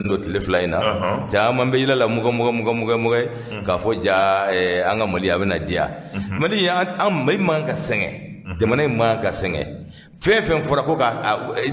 Don tile 2 in na, caman bɛ yɛlɛ la muga muga muga muga muga k'a fɔ ja an ka Mali a bɛna diya. Mali, an Mali man ka sɛgɛn, jamana in man ka sɛgɛn. Fɛn fɛn fɔra ko ka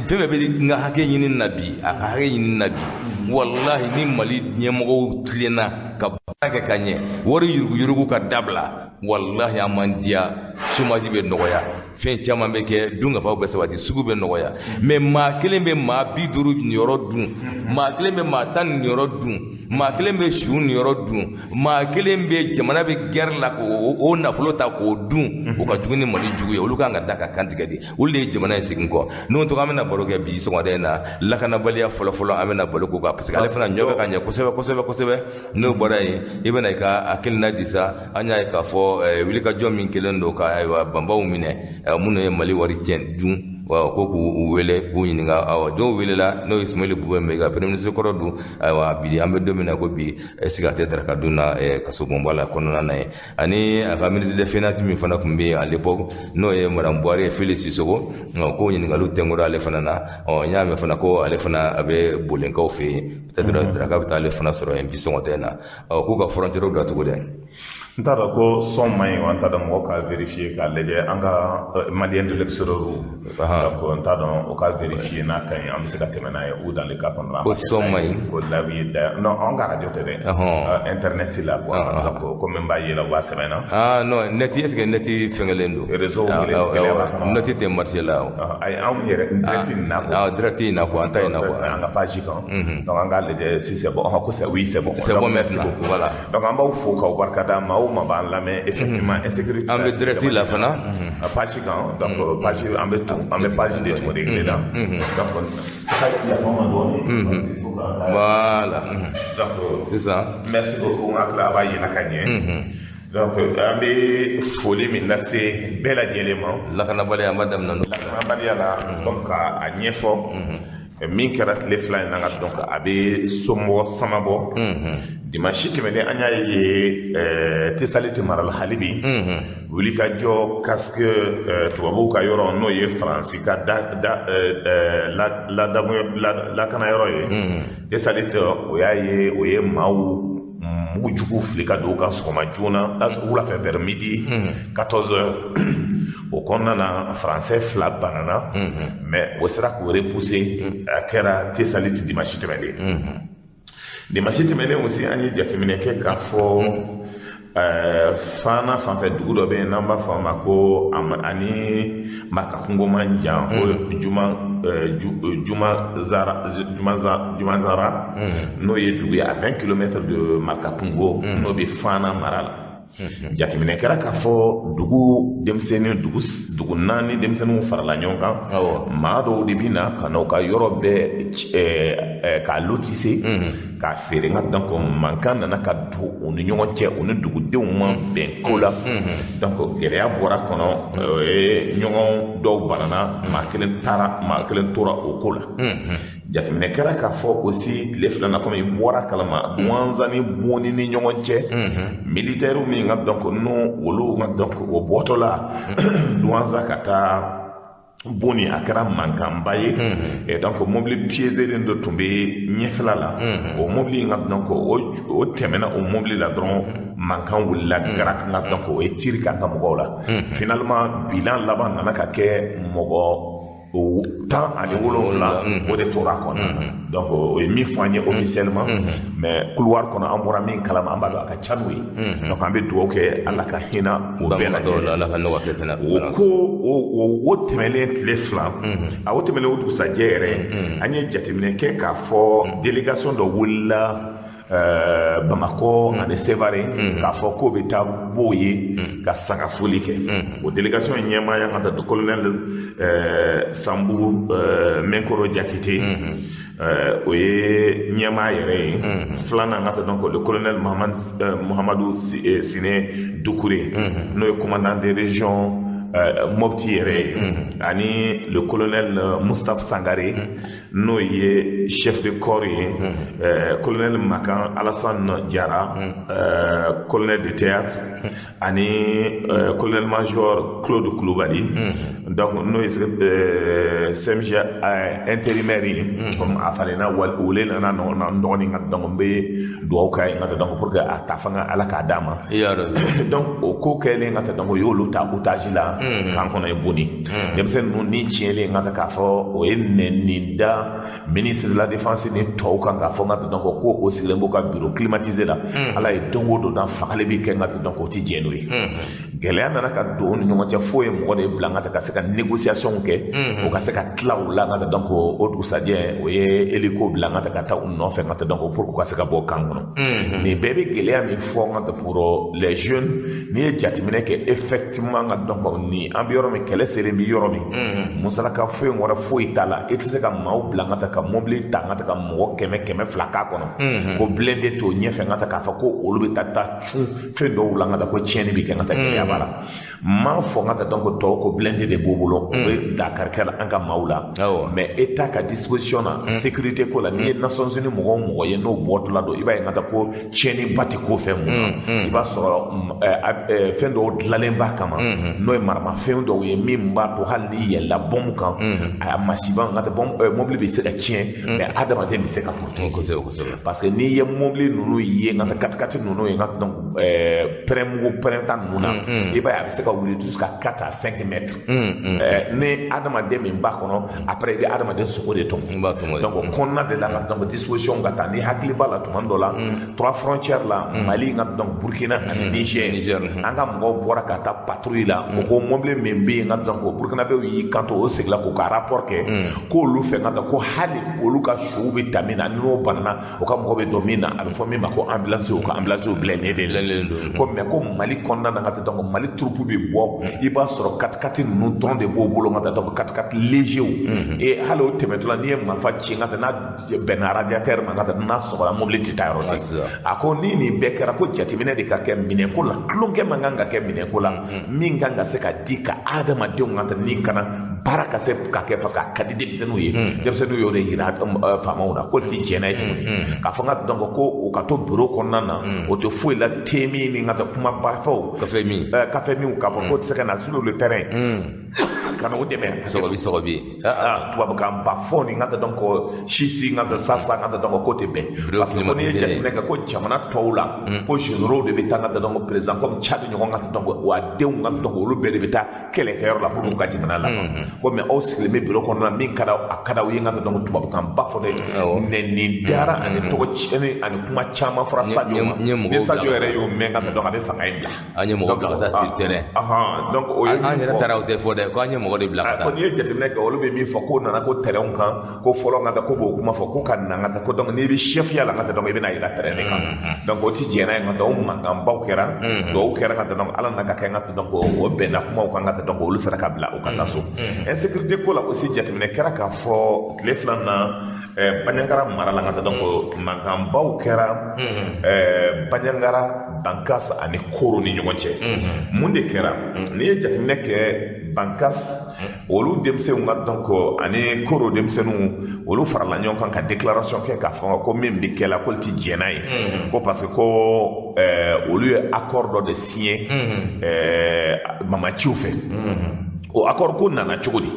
fɛn fɛn bɛ n ka hakɛ ɲini na bi, a ka hakɛ ɲini na bi, walahi ni Mali ɲɛmɔgɔw tilenna ka baara kɛ ka ɲɛ, wari yuruguyurugu ka dabila, walahi an man diya, chômage bɛ nɔgɔya, fɛn caman bɛ kɛ, dunkafaw bɛ sabati, sugu bɛ nɔgɔya. Mais maa kelen bɛ maa 50 niyɔrɔ dun, maa kelen bɛ maa 10 niyɔrɔ dun, maa kelen bɛ su niyɔrɔ dun, maa kelen bɛ jamana bɛ guerre la k'o nafolo ta k'o dun, o ka jugu ni Mali jugu ye. Olu kan ka da ka kantigɛ de, olu de ye jamana in segin kɔ. N'o tɔgɔ, an bɛna baro kɛ bi sɔgɔmada in na lakanabaliya fɔlɔfɔlɔ, an bɛna baro k'o kan parce que ale fana ɲɔ bɛ ka ɲɛ kosɛbɛ kosɛbɛ kosɛbɛ. N'o bɔra yen, i bɛna i ka hakilina di sa. An y'a ye k'a fɔ wulikajɔ min kɛlen don ka ayiwa banbaw minɛ minnu ye Mali wari tiɲɛ dun, ko k'u wele k'u ɲininka. Awɔ, dɔw welela, n'o ye Soumaïla Boubèye Maïga, premier ministre kɔrɔ don. Ayiwa, bi an bɛ don min na ko bi, est ce que a tɛ daraka dun na kasobonba la kɔnɔna na ye, ani a ka ministre des Finances min fana tun bɛ yen à l'époque, n'o ye madame Buwarɛ Fili Sisoko, ko ɲininkaliw tɛnkura ale fana na. Ɔ n y'a mɛn fana ko ale fana a bɛ Bolenkaw fɛ yen, peut-être daraka bɛ taa ale fana sɔrɔ yen bi sɔgɔmada in na. Ɔ k'u ka frontière datugu dɛ. N t'a dɔn ko son man ɲi wa, n t'a dɔn, mɔgɔ ka vérifier k'a lajɛ, an ka Malien de l'extérieur. Donc n t'a dɔn, o ka vérifier n'a ka ɲi, an bɛ se ka tɛmɛ n'a ye ou dans le cas kɔnɔna. Ko son man ɲi. Ko labi da, non, an ka radio tɛ dɛ, internet la quoi. Donc komi n b'a ye la, u b'a sɛbɛn na. Ah non, net, est ce que net fɛngɛlen don? Réseau gɛlɛya b'a kɔnɔ. Net tɛ marché la o. Ayi, anw yɛrɛ direct in na quoi. Ah, direct in na quoi, an ta in na quoi. An ka page kan. Donc an k'a lajɛ si c'est bon, ko c'est oui, c'est bon. C'est bon maintenant, voilà. Donc an b'aw fo k'aw barikada, maa o maa b'an lamɛn, effectivement insécurité. An bɛ direct la fana. Page kan, donc page an bɛ tun an bɛ page de tun réglé la. Donc yafa ma dɔɔni. Voilà. Donc c'est ça. Merci beaucoup, n hakili a b'a yira ka ɲɛ. Donc an bɛ foli min lase bɛɛ lajɛlen ma. Lakanabaliya, an b'a daminɛ n'o. Lakanabaliya la, donc ka a ɲɛfɔ min kɛra tile 2 in na ka, donc a bɛ somɔgɔ sama bɔ. Dimanche tɛmɛnen, an y'a ye Tesaliti mara la, hali bi wulikajɔ casque tubabuw ka yɔrɔ, n'o ye Faransi ka da da ladamu lakanayɔrɔ ye Tesaliti, o y'a ye o ye maaw mugujugu fili ka don u kan sɔgɔma joona, wulafɛ vers midi 14 heures. O kɔnɔna na, Français fila banana, mais o sera k'o repousser. A kɛra Tesaliti dimanche tɛmɛnen. Dimanche tɛmɛnen aussi, an ye jateminɛ kɛ k'a fɔ Fana fanfɛ dugu dɔ bɛ yen n'an b'a fɔ a ma ko ani Marakakungo man jan, ko Juma Juma Zara, Juma Zara, n'o ye dugu ye à 20 kilomètres de Marakakungo, n'o bɛ Fana mara la. Jateminɛ kɛra k'a fɔ dugu denmisɛnnin, dugu naani denmisɛnninw farala ɲɔgɔn kan. Maa dɔw de bɛ na ka na u ka yɔrɔ bɛɛ k'a lotissé k'a feere nka, donc mankan nana ka don u ni ɲɔgɔn cɛ, u ni dugudenw ma bɛn ko la. Donc gɛlɛya bɔra kɔnɔ, o ye ɲɔgɔn dɔw banana, maa kelen taara, maa kelen tora o ko la. Jateminɛ kɛra k'a fɔ aussi tile 2 na, komi i bɔra kalama, Douentza ni Boni ni ɲɔgɔn cɛ, militaire min ka, donc n'o olu ka, donc o bɔtɔ la Douentza ka taa Boni, a kɛra mankanba ye. Et donc mobili piégé dɔ tun bɛ ɲɛfɛla la, o mobili in ka, donc o tɛmɛna o mobili la dɔrɔn, mankan wulila gara ka, donc o ye tir k'a ka mɔgɔw la. Finalement bilan laban nana ka kɛ mɔgɔ 17, o de tora a kɔnɔ. Donc o ye min fɔ an ye officiellement, mais couloir kɔnɔ, an bɔra min kalama, an b'a dɔn a ka ca n'o ye. Donc an bɛ dugawu kɛ, Ala ka hinɛ o bɛɛ lajɛlen. O ko o tɛmɛnen tile 2, a o tɛmɛnen, o dugusajɛ yɛrɛ, an ye jateminɛ kɛ k'a fɔ délégation dɔ wulila Bamakɔ ani Sevare k'a fɔ k'o bɛ taa b'o ye ka sangafoli kɛ. O délégation ɲɛmaa y'an ka taa colonel Sanbu Menkoro Jakite, o ye ɲɛmaa yɛrɛ ye. Filanan ka taa, donc le colonel Muhamadu Sine Dukure, n'o ye commandant de région. Mopti yɛrɛ ye, ani le colonel Moustapha Sangare, n'o ye chef de corps ye, colonel Makan Alassane Diarra, colonel de théâtre, ani colonel major Claude Koulibaly, donc n'o ye CMG intérimaire ye. Comme a falenna, wele nana n dɔgɔnin ka, donc n bɛ dugawu k'a ye n ka, donc pour que a ta fanga Ala k'a d'a ma. Donc o ko kɛlen ka taa, donc o y'olu ta otage la camp kɔnɔ ye. Boni denmisɛnnin ninnu ni tiɲɛlen ka taa k'a fɔ o ye nɛni da ministre de la Défense ni tɔw kan, k'a fɔ n ka taa, donc ko o sigilen b'o ka bureau climatisé la. Ala ye don o don na fagali bɛ kɛ n ka taa, donc o ti jɛn n'o ye. Gɛlɛya nana ka don u ni ɲɔgɔn cɛ, fo ye mɔgɔ de bila n ka taa ka se ka négociation kɛ, o ka se ka tila u la n ka taa. Donc o dugusajɛ, o ye hélico bila n ka taa ka taa u nɔfɛ n ka taa, donc pour que u ka se ka bɔ camp kɔnɔ. Nin bɛɛ bɛ gɛlɛya min fɔ n ka taa pour les jeunes, n'i ye jateminɛ kɛ, effectivement n ka, donc ni an bɛ yɔrɔ min, kɛlɛ selen bɛ yɔrɔ min, musalaka foyi wɛrɛ foyi t'a la. E tɛ se ka maaw bila n ka taa ka mobili ta n ka taa ka mɔgɔ 100, 200 k'a kɔnɔ, ko blindé t'o ɲɛfɛ n ka taa, k'a fɔ ko olu bɛ taa cun fɛn dɔw la n ka taa, ko tiɲɛni bɛ kɛ n ka taa, gɛlɛya b'a la. N m'a fɔ n ka taa, donc tɔw ko blindé de b'u bolo, o bɛ dakari kɛ an ka maaw la, mais État ka disposition na sécurité ko la, n'i ye Nations Unies mɔgɔ o mɔgɔ ye n'o bɔtɔla don, i b'a ye n ka taa ko tiɲɛniba tɛ ko fɛn mun na, i b'a sɔrɔ fɛn dɔw dilanlen b'a kama, n'o ye maramafɛn dɔw ye min b'a to hali n'i yɛlɛla bɔnmu kan, a masiba n ka taa, mobili bɛ se ka tiɲɛ, mais adamaden bɛ se ka protéger. Parce que n'i ye mobili ninnu ye n ka taa, katikati ninnu ye n ka, donc pɛrɛnmugu pɛrɛnta ninnu na, i b'a ye a bɛ se ka wuli jusqu'à 4 à 5 mètres. Ni adamaden min b'a kɔnɔ, après i bɛ adamaden sogo de tɔmɔ. Donc o kɔnɔna de la ka, donc disposition ka taa. Ni hakili b'a la, tuma dɔ la, trois frontières la, Mali ka, donc Burkina ani Niger, an ka mɔgɔw bɔra ka taa patrouille la, o ko mobili min bɛ yen n ka, donc Burkinabɛw y'i kanto, o seginna k'u ka rapport kɛ k'olu fɛ n ka taa, ko hali olu ka sow bɛ ta min na, n'o banana, o ka mɔgɔ bɛ don min na, a bɛ fɔ min ma ko ambulance, o ka ambulance blindé de ko. Mais ko Mali kɔnɔna na ka taa, donc Mali troupe bɛ bɔ, i b'a sɔrɔ katikati ninnu dɔrɔn de b'o bolo n ka taa, donc katikati léger. Et hali o tɛmɛtɔla, n'i ye marifa ci n ka taa, n'a bɛnna radiateur ma n ka taa, n'a sɔgɔra, mobili tɛ taa yɔrɔ si. A ko ni nin bɛɛ kɛra, ko jateminɛ de ka kɛ minɛnko la, tulonkɛ man kan ka kɛ minɛnko la, min kan ka se ka di ka adamadenw ka taa ni kana baara ka se ka kɛ, parce que a ka di denmisɛnninw ye. Denmisɛnninw y'o de yira faamaw na ko ti jɛn n'a ye tuguni k'a fɔ n ka, donc ko u ka to bureau kɔnɔna na, o tɛ foyi la, te min ni n ka taa kumaba fɛnw, kafe min, kafe min, k'a fɔ k'o tɛ se ka na sur le terrain ka na o dɛmɛ. Sɔgɔbi sɔgɔbi. Tubabukan ba fɔ ni n ka taa, donc sisi n ka taa sasa n ka taa, donc k'o tɛ bɛn, parce que ko n'i ye jateminɛ kɛ, ko jamana tɔw la, ko généraux de bɛ taa n ka taa, donc président comme Tchad ɲɔgɔn ka taa, donc wa denw ka, donc olu bɛɛ de bɛ taa kɛlɛkɛyɔrɔ la pour que u ka jamana la. Ko mais aw sigilen bɛ bureau kɔnɔna na, min ka a ka d'aw ye n ka taa, donc tubabukan ba fɔ dɛ, nɛni dara ani tɔgɔ tiɲɛni ani kuma caman fɔra Sadio ma. Ni Sadio yɛrɛ y'o mɛn ka taa, donc a bɛ fanga in bila. An ye mɔgɔ bila ka taa terrain. Donc o ye min fɔ, an yɛrɛ taara, o tɛ fɔ dɛ, ko an ye mɔgɔ de bila ka taa. Ko n'i ye jateminɛ kɛ, olu bɛ min fɔ, k'o nana ko terrain kan, ko fɔlɔ n ka taa, ko b'o kuma fɔ ko ka na n ka taa, ko donc n'i bɛ chef ya la n ka taa, donc i bɛna yira terrain de kan. Donc o ti jɛn n'a ye n ka taa, o mankanbaw kɛra, dɔw kɛra n ka taa, donc Ala nana ka kɛ n ka taa, donc o bɛnna kumaw kan n ka taa, donc olu sera ka bila u ka taa so. Insécurité ko la aussi, jateminɛ kɛra k'a fɔ tile fila na, Bandiagara mara la n ka taa, donc mankanbaw kɛra Bandiagara, Bankas ani Koro ni ɲɔgɔn cɛ. Mun de kɛra? N'i ye jateminɛ kɛ, Bankas olu denmisɛnw ka, donc ani Koro denmisɛnninw, olu farala ɲɔgɔn kan ka déclaration kɛ k'a fɔ ko min bɛ kɛ la, k'olu ti jɛn n'a ye, ko parce que ko olu ye accord dɔ de signé mamaciw fɛ. O accord ko nana cogo di?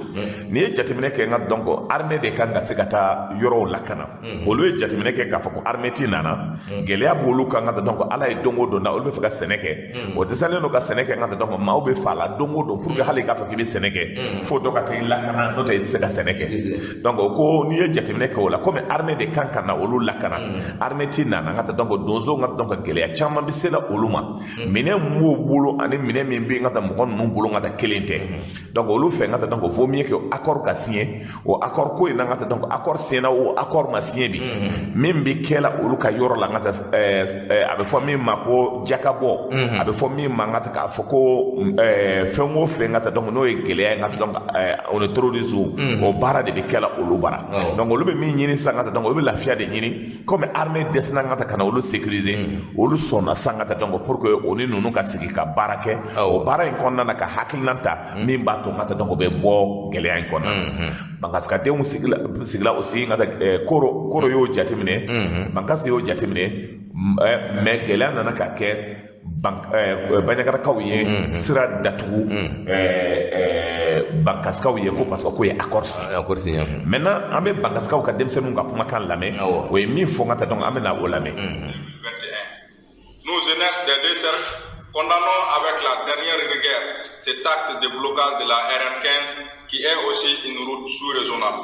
N'i ye jateminɛ kɛ n ka, donc armée de kan ka se ka taa yɔrɔw lakana. Olu ye jateminɛ kɛ k'a fɔ ko armée ti nana, gɛlɛya b'olu kan ka taa. Donc Ala ye don o don na, olu bɛ fɛ ka sɛnɛ kɛ, o dɛsɛlen don ka sɛnɛ kɛ n ka taa. Donc maaw bɛ fa la don o don pour que hali k'a fɔ k'i bɛ sɛnɛ kɛ, fo dɔ ka taa i lakana, n'o tɛ i tɛ se ka sɛnɛ kɛ. Donc o ko n'i ye jateminɛ kɛ o la, komi armée de kan ka na olu lakana, armée ti nana n ka taa. Donc donso n ka, donc gɛlɛya caman bɛ se la olu ma. Minɛn min b'o bolo ani minɛn min bɛ n ka taa mɔgɔ ninnu bolo n ka taa, kelen tɛ. Donc olu fɛ n ka taa, donc vaut mieux que accord ka signer. O accord ko in na, n ka taa, donc accord signé na, o accord ma signé bi, min bɛ kɛ la olu ka yɔrɔ la, n ka taa, a bɛ fɔ min ma ko jakabɔ, a bɛ fɔ min ma, n ka taa, k'a fɔ ko fɛn o fɛn, n ka taa, donc n'o ye gɛlɛya ye, n ka taa, donc o ni terrorisme, o baara de bɛ kɛ la olu bara. Donc olu bɛ min ɲini sisan, ka taa, donc olu bɛ lafiya de ɲini. Comme armée dɛsɛra, n ka taa, ka na olu sécuriser, olu sɔnna sisan, ka taa, donc pour que o ni ninnu ka sigi ka baara kɛ. O baara in kɔnɔna na, ka hakilina ta min b'a to, n ka taa, donc o bɛ bɔ gɛlɛya in kɔnɔna na. Bankasikadenw sigila aussi, n ka taa, Koro y'o jateminɛ, Bankasi y'o jateminɛ, mais gɛlɛya nana ka kɛ Banjagarakaw ye sira datugu Bankasikaw ye, ko parce que k'o ye accord signé. Accord signé. Maintenant, an bɛ Bankasikaw ka denmisɛnninw ka kumakan lamɛn. O ye min fɔ, n ka taa, donc an bɛ na o lamɛn. Nous, jeunesse des deux cercles, condamnons avec la dernière rigueur cet acte de blocage de la RN15 qui est aussi une route sous-régionale.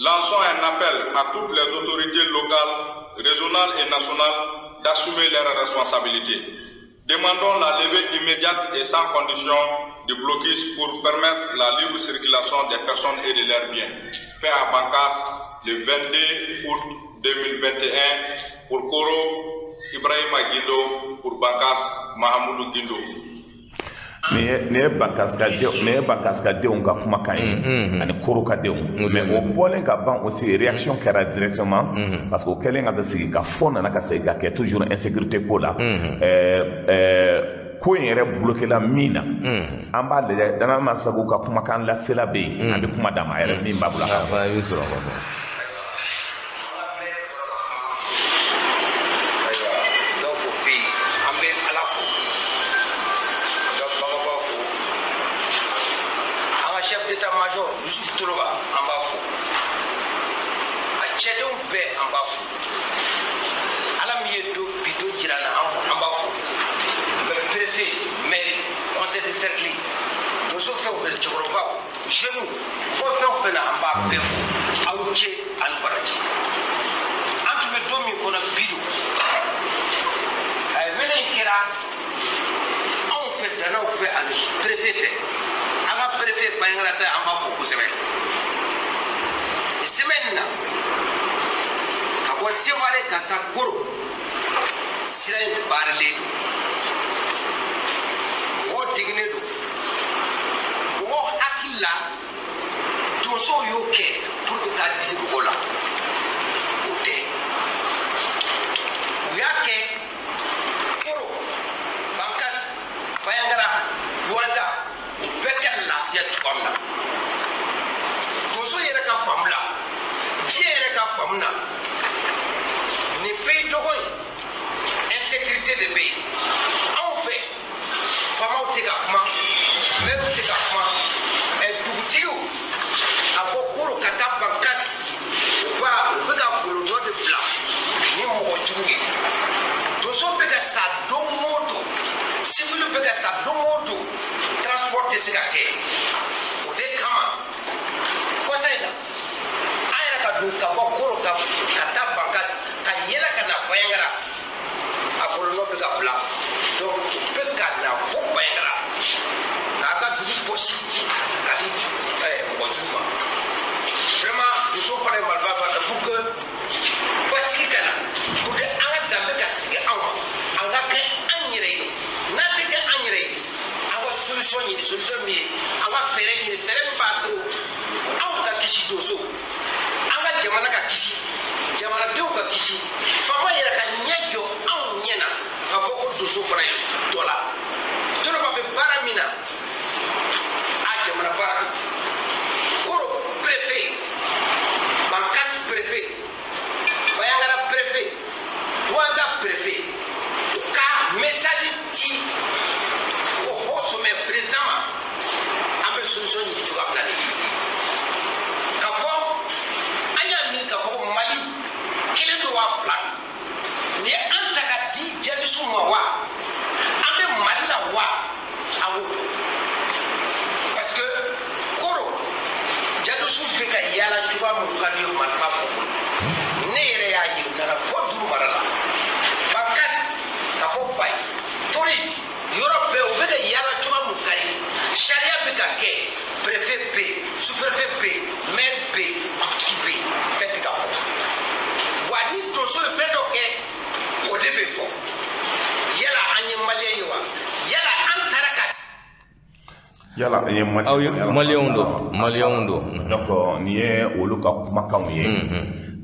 Lançons un appel à toutes les autorités locales, régionales et nationales d'assumer leurs responsabilités. Demandons la levée immédiate et sans condition du blocus pour permettre la libre circulation des personnes et de leurs biens. Fait à Bankas le 22 août 2021 pour Koro, Ibrahima Guindo, pour Bankas, Mahamoudou Guindo. Nin ye Bankasikadenw ka kumakan ye ani Koro ka denw. Mais o bɔlen ka ban aussi, réaction kɛra directement, parce que o kɛlen ka sigi ka fɔ nana ka segin ka kɛ toujours insécurité ko la. Ko in yɛrɛ bloqué la min na, an b'a lajɛ. Dana Masago ka kumakan lasela bɛ yen, an bɛ kuma d'a ma, a yɛrɛ min b'a bolo. A fana bɛ sɔrɔ kɔfɛ. Ayiwa, donc bi an bɛ Ala fo, an ka bangebaaw fo, an ka chef d'état major Yusuf Toloba, an b'a fo, a cɛdenw bɛɛ, an b'a fo. Ala min ye don bi don jira an na, an b'a fo. N bɛ préfet, maire, conseil de cercle, donso fɛn o fɛn, cɛkɔrɔbaw, jeunes, mɔgɔ fɛn o fɛn na, an b'a bɛɛ fo. Aw ce ani baraji. An tun bɛ don min kɔnɔ bi don, wele in kɛra anw fɛ, danaw fɛ ani préfet fɛ. An ka préfet Banjagara ta, an b'a fo kosɛbɛ. Nin semaine na, ka bɔ Seware ka sa Koro, sira in baaralen don, mɔgɔw degunnen don, mɔgɔw hakili la donsow y'o kɛ pour que k'a digi mɔgɔw la. O tɛ, u y'a kɛ Koro, Bankas, Bayangara, Duwanza, u bɛɛ ka lafiya cogoya min na. Donso yɛrɛ ka faamu la, diɲɛ yɛrɛ ka faamu na, nin pays dɔgɔ in, insécurité de bɛ yen. Anw fɛ, faamaw tɛ ka kuma, maires tɛ ka kuma, dugutigiw a bɔ Koro ka taa Bankas, u bɛ ka bolonɔ de bila ni mɔgɔ jugu ye. Donso bɛ ka sa don o don, civil bɛ ka sa don o don, transport tɛ se ka kɛ. O de kama, kɔsa in na, an yɛrɛ ka don ka bɔ Koro ka taa Bankas, ka yɛlɛ ka na Bayangara, a bolonɔ bɛ ka bila. Donc u bɛ ka na fo Bayangara k'a ka dugu bɔsi ka di mɔgɔ jugu ma. Vraiment, donso fana ye marifa ba pour que basigi ka na, pour que an ka danbe ka sigi anw ma, an ka kɛ an yɛrɛ ye. N'a tɛ kɛ an yɛrɛ ye, an ka solution ɲini, solution min ye an ka fɛɛrɛ ɲini, fɛɛrɛ min b'a to anw ka kisi, donso, an ka jamana ka kisi, jamanadenw ka kisi, faama yɛrɛ ka ɲɛ jɔ anw ɲɛ na k'a fɔ ko donso fana ye dɔ la. Toloba bɛ baara min na, a jamana baara don. Koro préfet, Bankas préfet, Bayangara préfet, Douentza préfet, u ka message ci au haut sommet, président ma, an bɛ solution ɲini cogoya min na de. Ka fɔ an y'a miiri k'a fɔ ko Mali kelen don wa fila don, nin ye an ta ka di jihadisiw ma wa, an bɛ Mali la wa, an k'o dɔn, parce que kɛ, o de bɛ fɔ. Yala an ye maliyɛn ye wa? Yala an taara ka Yala an ye maliyɛnw don, maliyɛnw don. Donc nin ye olu ka kumakanw ye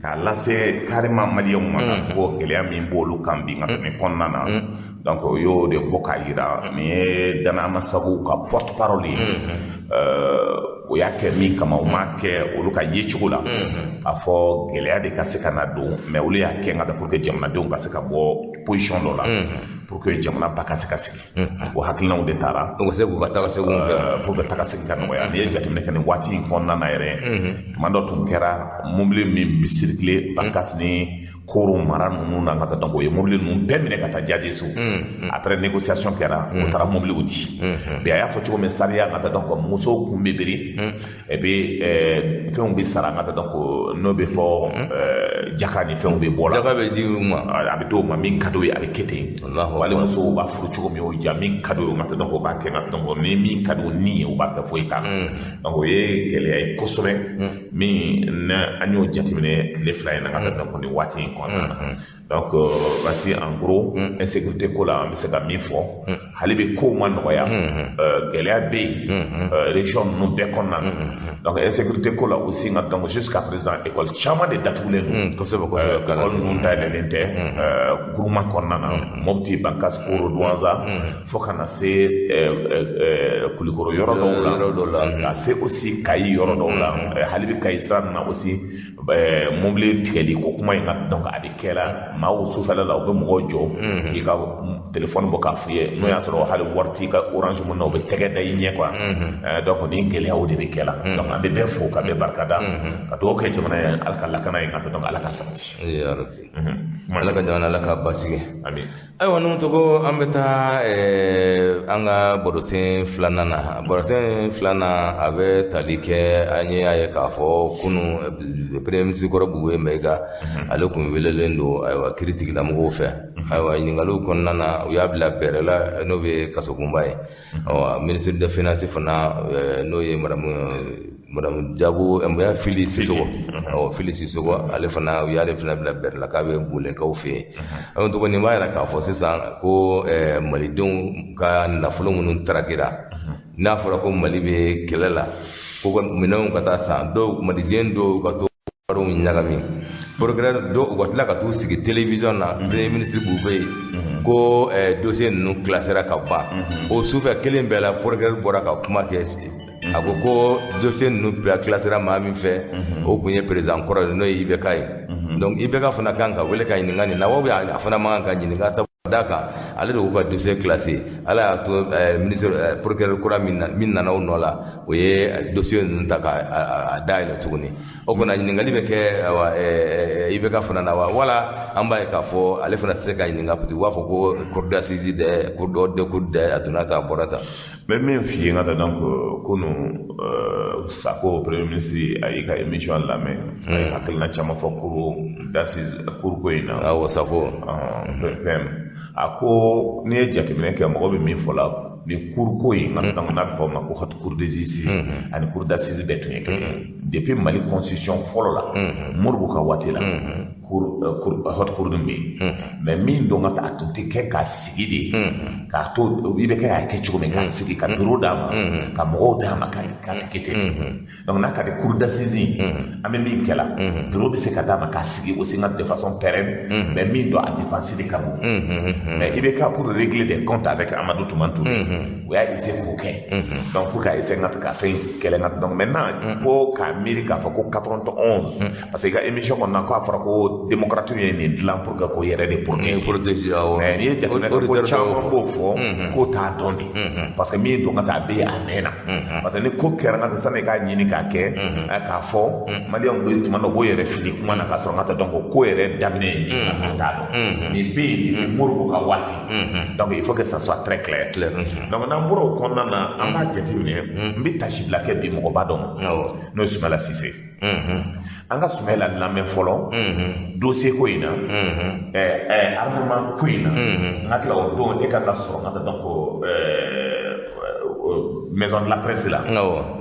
k'a lase carrément maliyɛnw ma, k'a fɔ ko gɛlɛya min b'olu kan bi ka tɛmɛ kɔnɔna na. Donc o y'o de bɔ k'a yira. Nin ye Danamasagow ka porte parole ye. O y'a kɛ min kama, o m'a kɛ olu ka yecogo la k'a fɔ gɛlɛya de ka se ka na don, mais olu y'a kɛ nka pour que jamanadenw ka se ka bɔ position dɔ la, pour que jamana ba ka se ka sigi. O hakilinaw de taara. U ka se k'u ka taga seginw kɛ. Pour que taga segin ka nɔgɔya. N'i ye jateminɛ kɛ nin waati in kɔnɔna na yɛrɛ, tuma dɔ tun kɛra mobili min bɛ circuler Bankass ni Koro mara ninnu na ka taa, donc o ye mobili ninnu bɛɛ minɛ ka taa djihadistes. Après négociation kɛra, u taara mobiliw di. Bi a y'a fɔ cogo min, sariya ka taa, donc musow kun bɛ biri, et puis fɛnw bɛ sara ka taa, donc n'o bɛ fɔ jaka ni fɛnw bɛ bɔ la. Jaka bɛ di u ma. A bɛ d'o ma, min ka d'o ye a bɛ kɛ ten. Wali musow b'a furu cogo min o ja, min ka d'o ye ka taa, donc o b'a kɛ ka taa, donc ni min ka d'o ni ye o b'a kɛ, foyi t'a la. Donc o ye gɛlɛya ye kosɛbɛ min an y'o jateminɛ tile 2 in na ka taa, donc nin waati in kɔnɔna na. Donc voici en gros insécurité ko la, an bɛ se ka min fɔ. Hali bi kow ma nɔgɔya, gɛlɛya bɛ yen région ninnu bɛɛ kɔnɔna na. Donc insécurité ko la aussi nka, donc jusqu'à présent école caman de datugulen don. Kosɛbɛ kosɛbɛ. École ninnu dayɛlɛlen tɛ groupement kɔnɔna na, Mopti, Bankass, Koro, Douentza, fo ka na se Kulikoro yɔrɔ dɔw la, ka se aussi Kayi yɔrɔ dɔw la. Hali bi Kayi sira ninnu na aussi, mobili tigɛli ko kuma in ka, donc a bɛ kɛ la maaw sufɛla la, u bɛ mɔgɔw jɔ k'i ka téléphone bɔ k'a f'i ye, n'o y'a sɔrɔ hali wari t'i ka Orange Money na, u bɛ tɛgɛ da i ɲɛ quoi. Donc nin gɛlɛyaw de bɛ kɛ la. Donc an bɛ bɛɛ fo ka bɛɛ barikada, ka dugawu kɛ jamana ye, Ala ka lakana ye ka, donc Ala ka sabati. Ya Rabbi, Ala ka jamana, Ala ka basigi. Amin. Ayiwa, Nuhu Togo, an bɛ taa an ka barosen filanan na. Barosen filanan a bɛ tali kɛ, an ye y'a ye k'a fɔ kunun premier ministre kɔrɔ Boubèye Maïga, ale kun welelen don, ayiwa, kiiri tigilamɔgɔw fɛ. Ayiwa, ɲininkaliw kɔnɔna na, u y'a bila bɛrɛ la, n'o bɛ kasokunba ye. Ɔ ministre des finances fana, n'o ye madame Diabo Fily Sissoko, awɔ, Fily Sissoko, ale fana, u y'ale fana bila bɛrɛ la k'a bɛ Bolenkaw fɛ yen. Ayiwa Togo, nin b'a yira k'a fɔ sisan ko malidenw ka nafolo minnu tarakira, n'a fɔra ko Mali bɛ kɛlɛ la, ko minɛnw ka taa san, dɔw maliden dɔw ka to wariw ɲagami, procureur dɔw u ka tila ka t'u sigi télévision na, premier ministre Boubèye ko dossier ninnu classera ka ban. O sufɛ kelen bɛɛ la, procureur bɔra ka kuma kɛ, a ko ko dossier ninnu classera maa min fɛ, o kun ye président kɔrɔ ye, n'o ye IBK ye. Donc IBK fana kan ka wele ka ɲininka nin na wa, a fana man kan ka ɲininka, sabu d'a kan ale de k'u ka dossier classé. Ala y'a to ministre procureur kura min nana o nɔ la, o ye dossier ninnu ta k'a dayɛlɛ tuguni. O kɔni ɲininkali bɛ kɛ, ayiwa, IBK fana na wa, wala an b'a ye k'a fɔ ale fana tɛ se ka ɲininka, parce que u b'a fɔ ko cour d'assises dɛ, cour de cour dɛ, a donna tan, a bɔra tan. N bɛ min f'i ye n ka taa, donc kunun Sako premier ministre a y'i ka émission lamɛn, a ye hakilina caman fɔ cour d'assises cour ko in na. Awɔ, Sako. PM a ko n'i ye jateminɛ kɛ, mɔgɔ bɛ min fɔ la ni cour ko in, donc n'a bɛ fɔ o ma ko haute cour de justice ani cour d'assises bɛɛ tun ye kelen ye depuis Mali constitution fɔlɔ la, Modibo ka waati la, haute cour dun bɛ yen. Mais min don ka taa, a tun tɛ kɛ k'a sigi de k'a to i bɛ kɛ k'a kɛ cogo min, k'a sigi ka bureau d'a ma, ka mɔgɔw d'a ma, k'a tigi ten. Donc n'a ka di cour d'assises, an bɛ min kɛ la, bureau bɛ se ka d'a ma k'a sigi aussi nka de façon pérenne, mais min don a dépense de ka bon. Mais i bɛ ka pour régler des comptes avec Amadou Toumani Touré, u y'a essayer k'o kɛ, donc pour k'a essayer ka fɛn kɛlɛ nka. Donc maintenant ko k'a miiri k'a fɔ ko 91, parce que i ka émission kɔnɔna ko a fɔra ko démocrate ye nin dilan pour que k'o yɛrɛ de protéger. Awɔ. Mais n'i ye jateminɛ kɛ, ko caman b'o fɔ k'o t'a dɔn de, parce que min don ka taa a bɛ yen a mɛnna, parce que ni ko kɛra ka taa sani i k'a ɲini k'a kɛ k'a fɔ maliyɛnw bɛ tuma dɔ u b'o yɛrɛ fili kuma na k'a sɔrɔ n ka taa, donc ko yɛrɛ daminɛ ye min ka taa t'a dɔn nin bɛ yen depuis Modibo ka waati. Donc il faut que ça soit très clair. Clair. Donc n'an bɔra o kɔnɔna na, an b'a jateminɛ, n bɛ tasibila kɛ bi mɔgɔba dɔ ma, n'o ye Soumaïla Cissé. An ka Soumaïla lamɛn fɔlɔ dossier ko in na, armement ko in na. N ka tila o don e ka sɔrɔ n ka taa, donc maison de la presse la,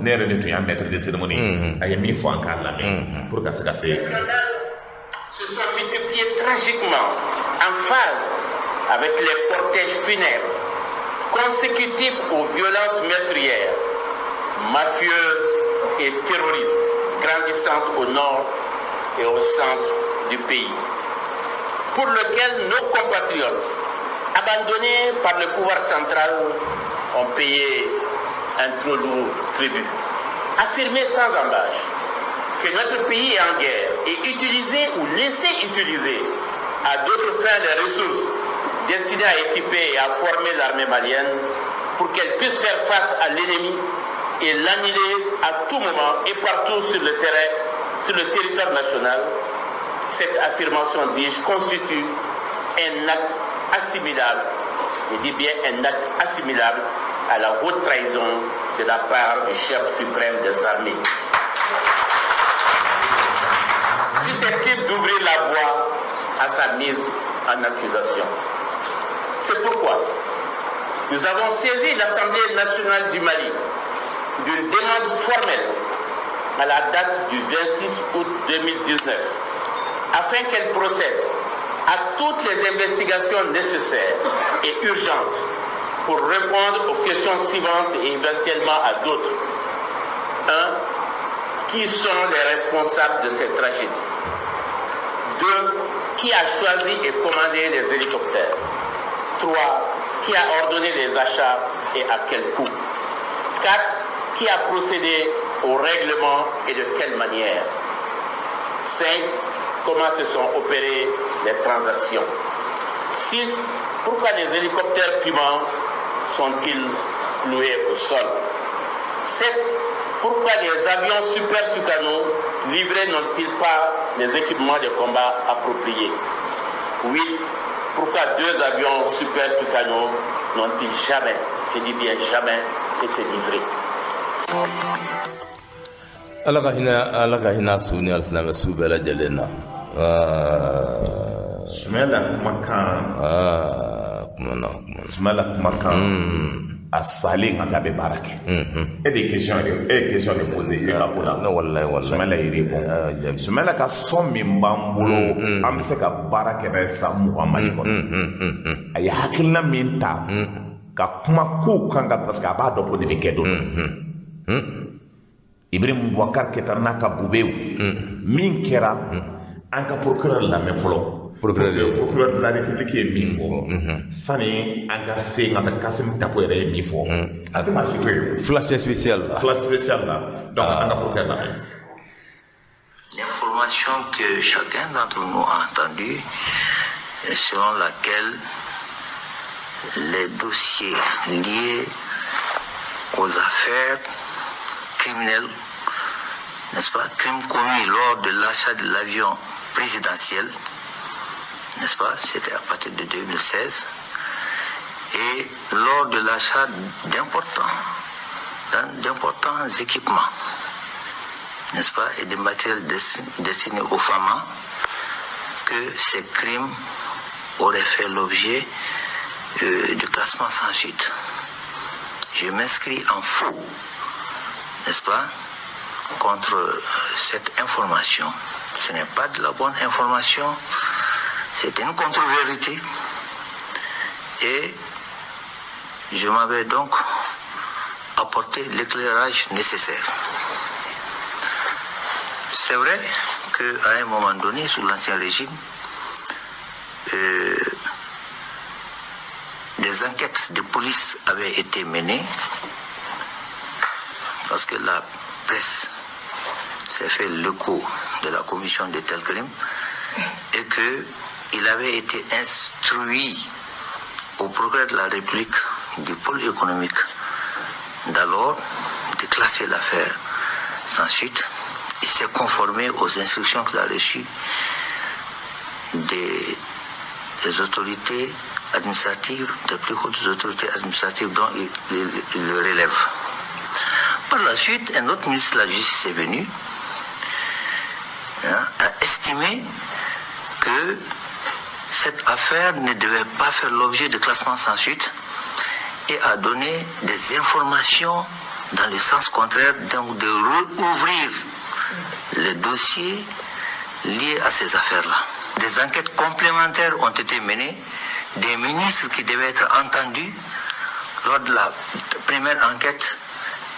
ne yɛrɛ de tun y'a maître de cérémonie, a ye min fɔ an k'a lamɛn pour ka se ka se. Scandale Se sont multipliés tragiquement en phase avec les cortèges funèbres consécutifs aux violences meurtrières, mafieuses et terroristes grandissantes au nord et au centre du pays, pour lequel nos compatriotes, abandonnés par le pouvoir central, ont payé un trop lourd tribut. Affirmer sans embâche que notre pays est en guerre et utiliser ou laisser utiliser à d'autres fins les ressources destinées à équiper et à former l'armée malienne pour qu'elle puisse faire face à l'ennemi et l'annihiler à tout moment et partout sur le terrain, sur le territoire national, cette affirmation, dis-je, constitue un acte assimilable, je dis bien un acte assimilable à la haute trahison de la part du chef suprême des armées, susceptible d'ouvrir la voie à sa mise en accusation. C'est pourquoi nous avons saisi l'Assemblée nationale du Mali d'une demande formelle à la date du 26 août 2019 afin qu'elle procède à toutes les investigations nécessaires et urgentes pour répondre aux questions suivantes et éventuellement à d'autres. 1. Qui sont les responsables de cette tragédie? 2. Qui a choisi et commandé les hélicoptères? 3. Qui a ordonné les achats et à quel coût? 4. Qui a procédé au règlement et de quelle manière? 5. Comment se sont opérées les transactions? 6. Pourquoi les hélicoptères Puma sont-ils cloués au sol? 7. Pourquoi les avions Super Tucano livrés n'ont-ils pas les équipements de combat appropriés? 8. Pourquoi 2 avions Super Tucano n'ont-ils jamais, je dis bien jamais, été livrés? Ala ka hinɛ, Ala ka hinɛ su ni alisilamɛ su bɛɛ lajɛlen na. Sumala kumakan. Kuma na kuma. Sumala kumakan. A salen ka taa bɛ baara kɛ. E de ye question de, e ye question de posé e ka ko la. Ne walayi walayi. Sumala y'i répond. Sumala ka sɔn min b'an bolo, an bɛ se ka baara kɛ n'a ye san 20 Mali kɔnɔ. A ye hakilina min ta ka kuma kow kan ka parce que a b'a dɔn ko de bɛ kɛ don dɔ. Ibrahim Boubacar Keïta n'a ka bubew min kɛra, an ka procureur lamɛn fɔlɔ. Procureur de la République ye min fɔ sani an ka se ka taa Kassim Tapo yɛrɛ ye min fɔ, a tɛ maa si to yen. Flash spécial la. Flash spécial la, donc an ka procureur lamɛn. L'information que chacun d'entre nous a entendue, selon laquelle les dossiers liés aux affaires criminelles, n'est-ce pas, crimes commis lors de l'achat de l'avion présidentiel, n'est-ce pas, c'était à partir de 2016, et lors de l'achat d'importants équipements, n'est-ce pas, et des matériels destinés aux FAMA, que ces crimes auraient fait l'objet du classement sans suite. Je m'inscris en faux, n'est-ce pas, contre cette information. Ce n'est pas de la bonne information, c'est une contre-vérité. Et je m'avais donc apporté l'éclairage nécessaire. C'est vrai qu'à un moment donné, sous l'ancien régime, des enquêtes de police avaient été menées parce que la presse s'est fait l'écho de la commission de tels crimes et qu'il avait été instruit au progrès de la République du pôle économique d'alors de classer l'affaire sans suite. Il s'est conformé aux instructions qu'il a reçues des autorités administratives, des plus hautes autorités administratives dont il le relève. Par la suite, un autre ministre de la Justice est venu, hein, a estimé que cette affaire ne devait pas faire l'objet de classement sans suite et a donné des informations dans le sens contraire, donc de rouvrir le dossier liées à ces affaires-là. Des enquêtes complémentaires ont été menées, des ministres qui devaient être entendus lors de la première enquête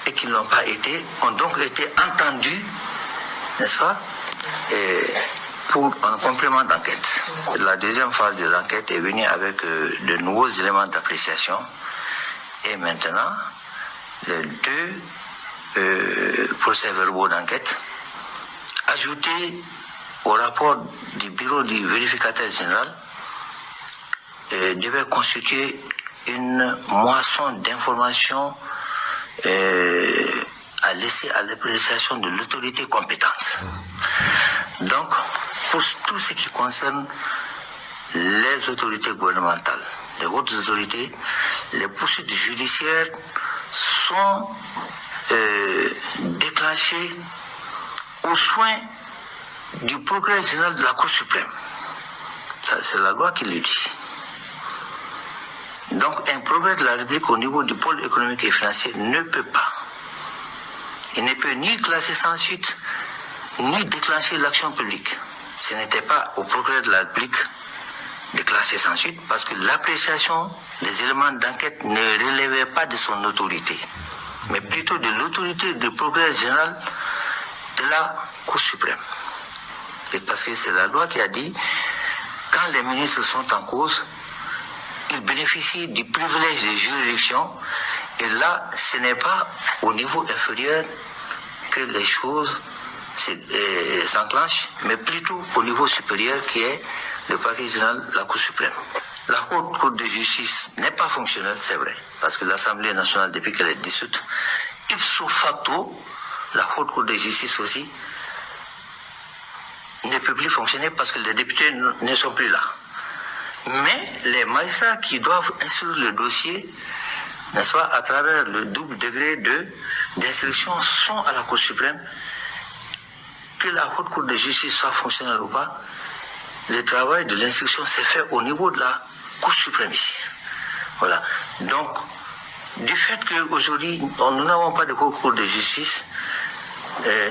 et qui ne l'ont pas été, ont donc été entendus, n'est-ce pas, et pour un complément d'enquête. La deuxième phase de l'enquête est venue avec de nouveaux éléments d'appréciation et maintenant, les deux procès-verbaux d'enquête ajoutés au rapport du bureau du vérificateur général devaient constituer une moisson d'informations à laisser à l'appréciation de l'autorité compétente. Donc, pour tout ce qui concerne les autorités gouvernementales, les hautes autorités, les poursuites judiciaires sont déclenchées au soin du procureur général de la Cour suprême. C'est la loi qui le dit. Donc, un progrès de la République au niveau du pôle économique et financier ne peut pas. Il ne peut ni classer sans suite, ni déclencher l'action publique. Ce n'était pas au procureur de la République de classer sans suite parce que l'appréciation des éléments d'enquête ne relevait pas de son autorité, mais plutôt de l'autorité du procureur général de la Cour suprême. Et parce que c'est la loi qui a dit, quand les ministres sont en cause, ils bénéficient du privilège de juridiction, et là, ce n'est pas au niveau inférieur que les choses s'enclenchent, mais plutôt au niveau supérieur qui est le parquet général de la Cour suprême. La Haute Cour de justice n'est pas fonctionnelle, c'est vrai, parce que l'Assemblée nationale, depuis qu'elle est dissoute, ipso facto, la Haute Cour de justice aussi ne peut plus fonctionner parce que les députés ne sont plus là. Mais les magistrats qui doivent instruire le dossier, n'est-ce pas, à travers le double degré d'instruction, sont à la Cour suprême. Que la Haute Cour de justice soit fonctionnelle ou pas, le travail de l'instruction s'est fait au niveau de la Cour suprême ici. Voilà. Donc, du fait qu'aujourd'hui, nous n'avons pas de Haute Cour de justice,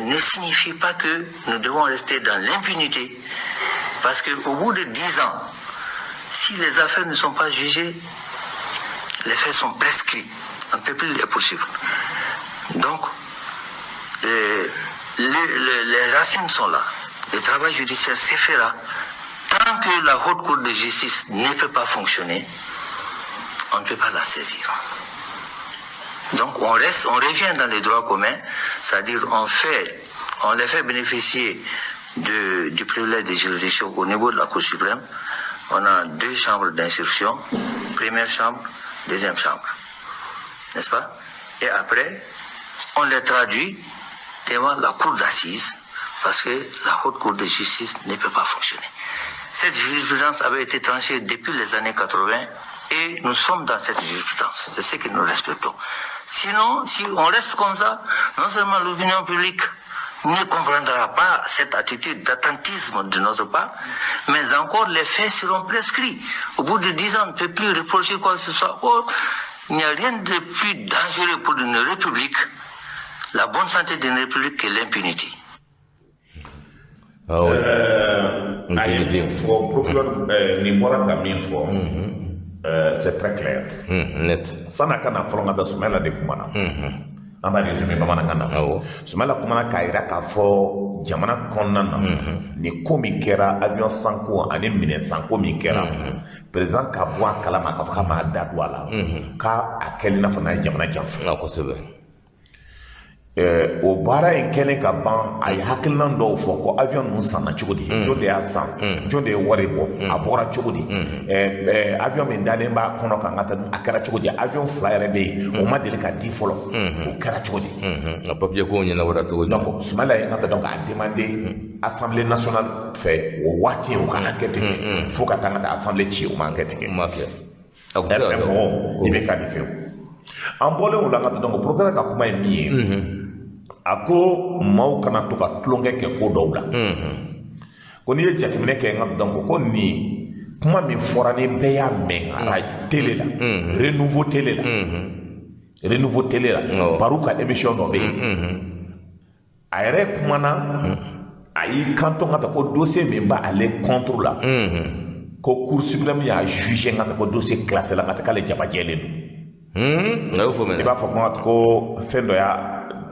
ne signifie pas que nous devons rester dans l'impunité. Parce qu'au bout de 10 ans, si les affaires ne sont pas jugées, les faits sont prescrits. On ne peut plus les poursuivre. Donc, les racines sont là. Le travail judiciaire s'est fait là. Tant que la Haute Cour de justice ne peut pas fonctionner, on ne peut pas la saisir. Donc on revient dans les droits communs, c'est-à-dire on les fait bénéficier du privilège de juridiction au niveau de la Cour suprême. On a deux chambres d'instruction, première chambre, deuxième chambre, n'est-ce pas? Et après, on les traduit devant la cour d'assises, parce que la Haute Cour de justice ne peut pas fonctionner. Cette jurisprudence avait été tranchée depuis les années 80 et nous sommes dans cette jurisprudence. C'est ce que nous respectons. Sinon, si on reste comme ça, non seulement l'opinion publique ne comprendra pas cette attitude d'attentisme de notre part, mais encore les faits seront prescrits. Au bout de 10 ans, on ne peut plus reprocher quoi que ce soit. Or, il n'y a rien de plus dangereux pour une république, la bonne santé d'une république, que l'impunité. Ah oui. C'est très clair. Net. Ça n'a qu'à fɔlɔ Soumaïla de kumana. An b'a résumé bamanankan na. Soumaïla kumana k'a yira k'a fɔ jamana kɔnɔna na ni ko min kɛra avion sanko ani minɛn sanko min kɛra président ka bɔ a kalama k'a fɔ k'a m'a da don a la k'a a kɛlen n'a fɔ n'a ye jamana janfa. Kosɛbɛ. O baara in kɛlen ka ban a ye hakilina dɔw fɔ ko avion ninnu sanna cogo di, jɔn de y'a san, jɔn de ye wari bɔ, a bɔra cogo di, avion min dalen b'a kɔnɔ kan ka taa a kɛra cogo di, avion fila yɛrɛ bɛ yen o ma deli ka di fɔlɔ, o kɛra cogo di. A papier ko ɲɛnabɔra cogo di. Donc Soumaïla ye n ka taa donc a demandé Assemblée nationale fɛ o waati o ka enquête kɛ fo ka taa n ka taa assemblée ci o ma enquête kɛ. O ma kɛ. Mɔgɔw i bɛ ka nin fɛ o. An bɔlen o la n ka taa donc procureur ka kuma ye min ye. A ko maaw kana to ka tulonkɛ kɛ ko dɔw la. Ko n'i ye jateminɛ kɛ n ka dɔn ko nin kuma min fɔra ni bɛɛ y'a mɛn ara télé la, Renouveau télé la, Renouveau télé la, Barou ka émission dɔ bɛ yen. A yɛrɛ kumana A y'i kanto ka taa ko dossier min b'ale contre la, ko Cour suprême y'a jugé ka taa ko dossier classé la, ka taa k'ale jabajɛlen don. A y'o fɔ mɛnɛ. I b'a fɔ ko fɛn dɔ y'a,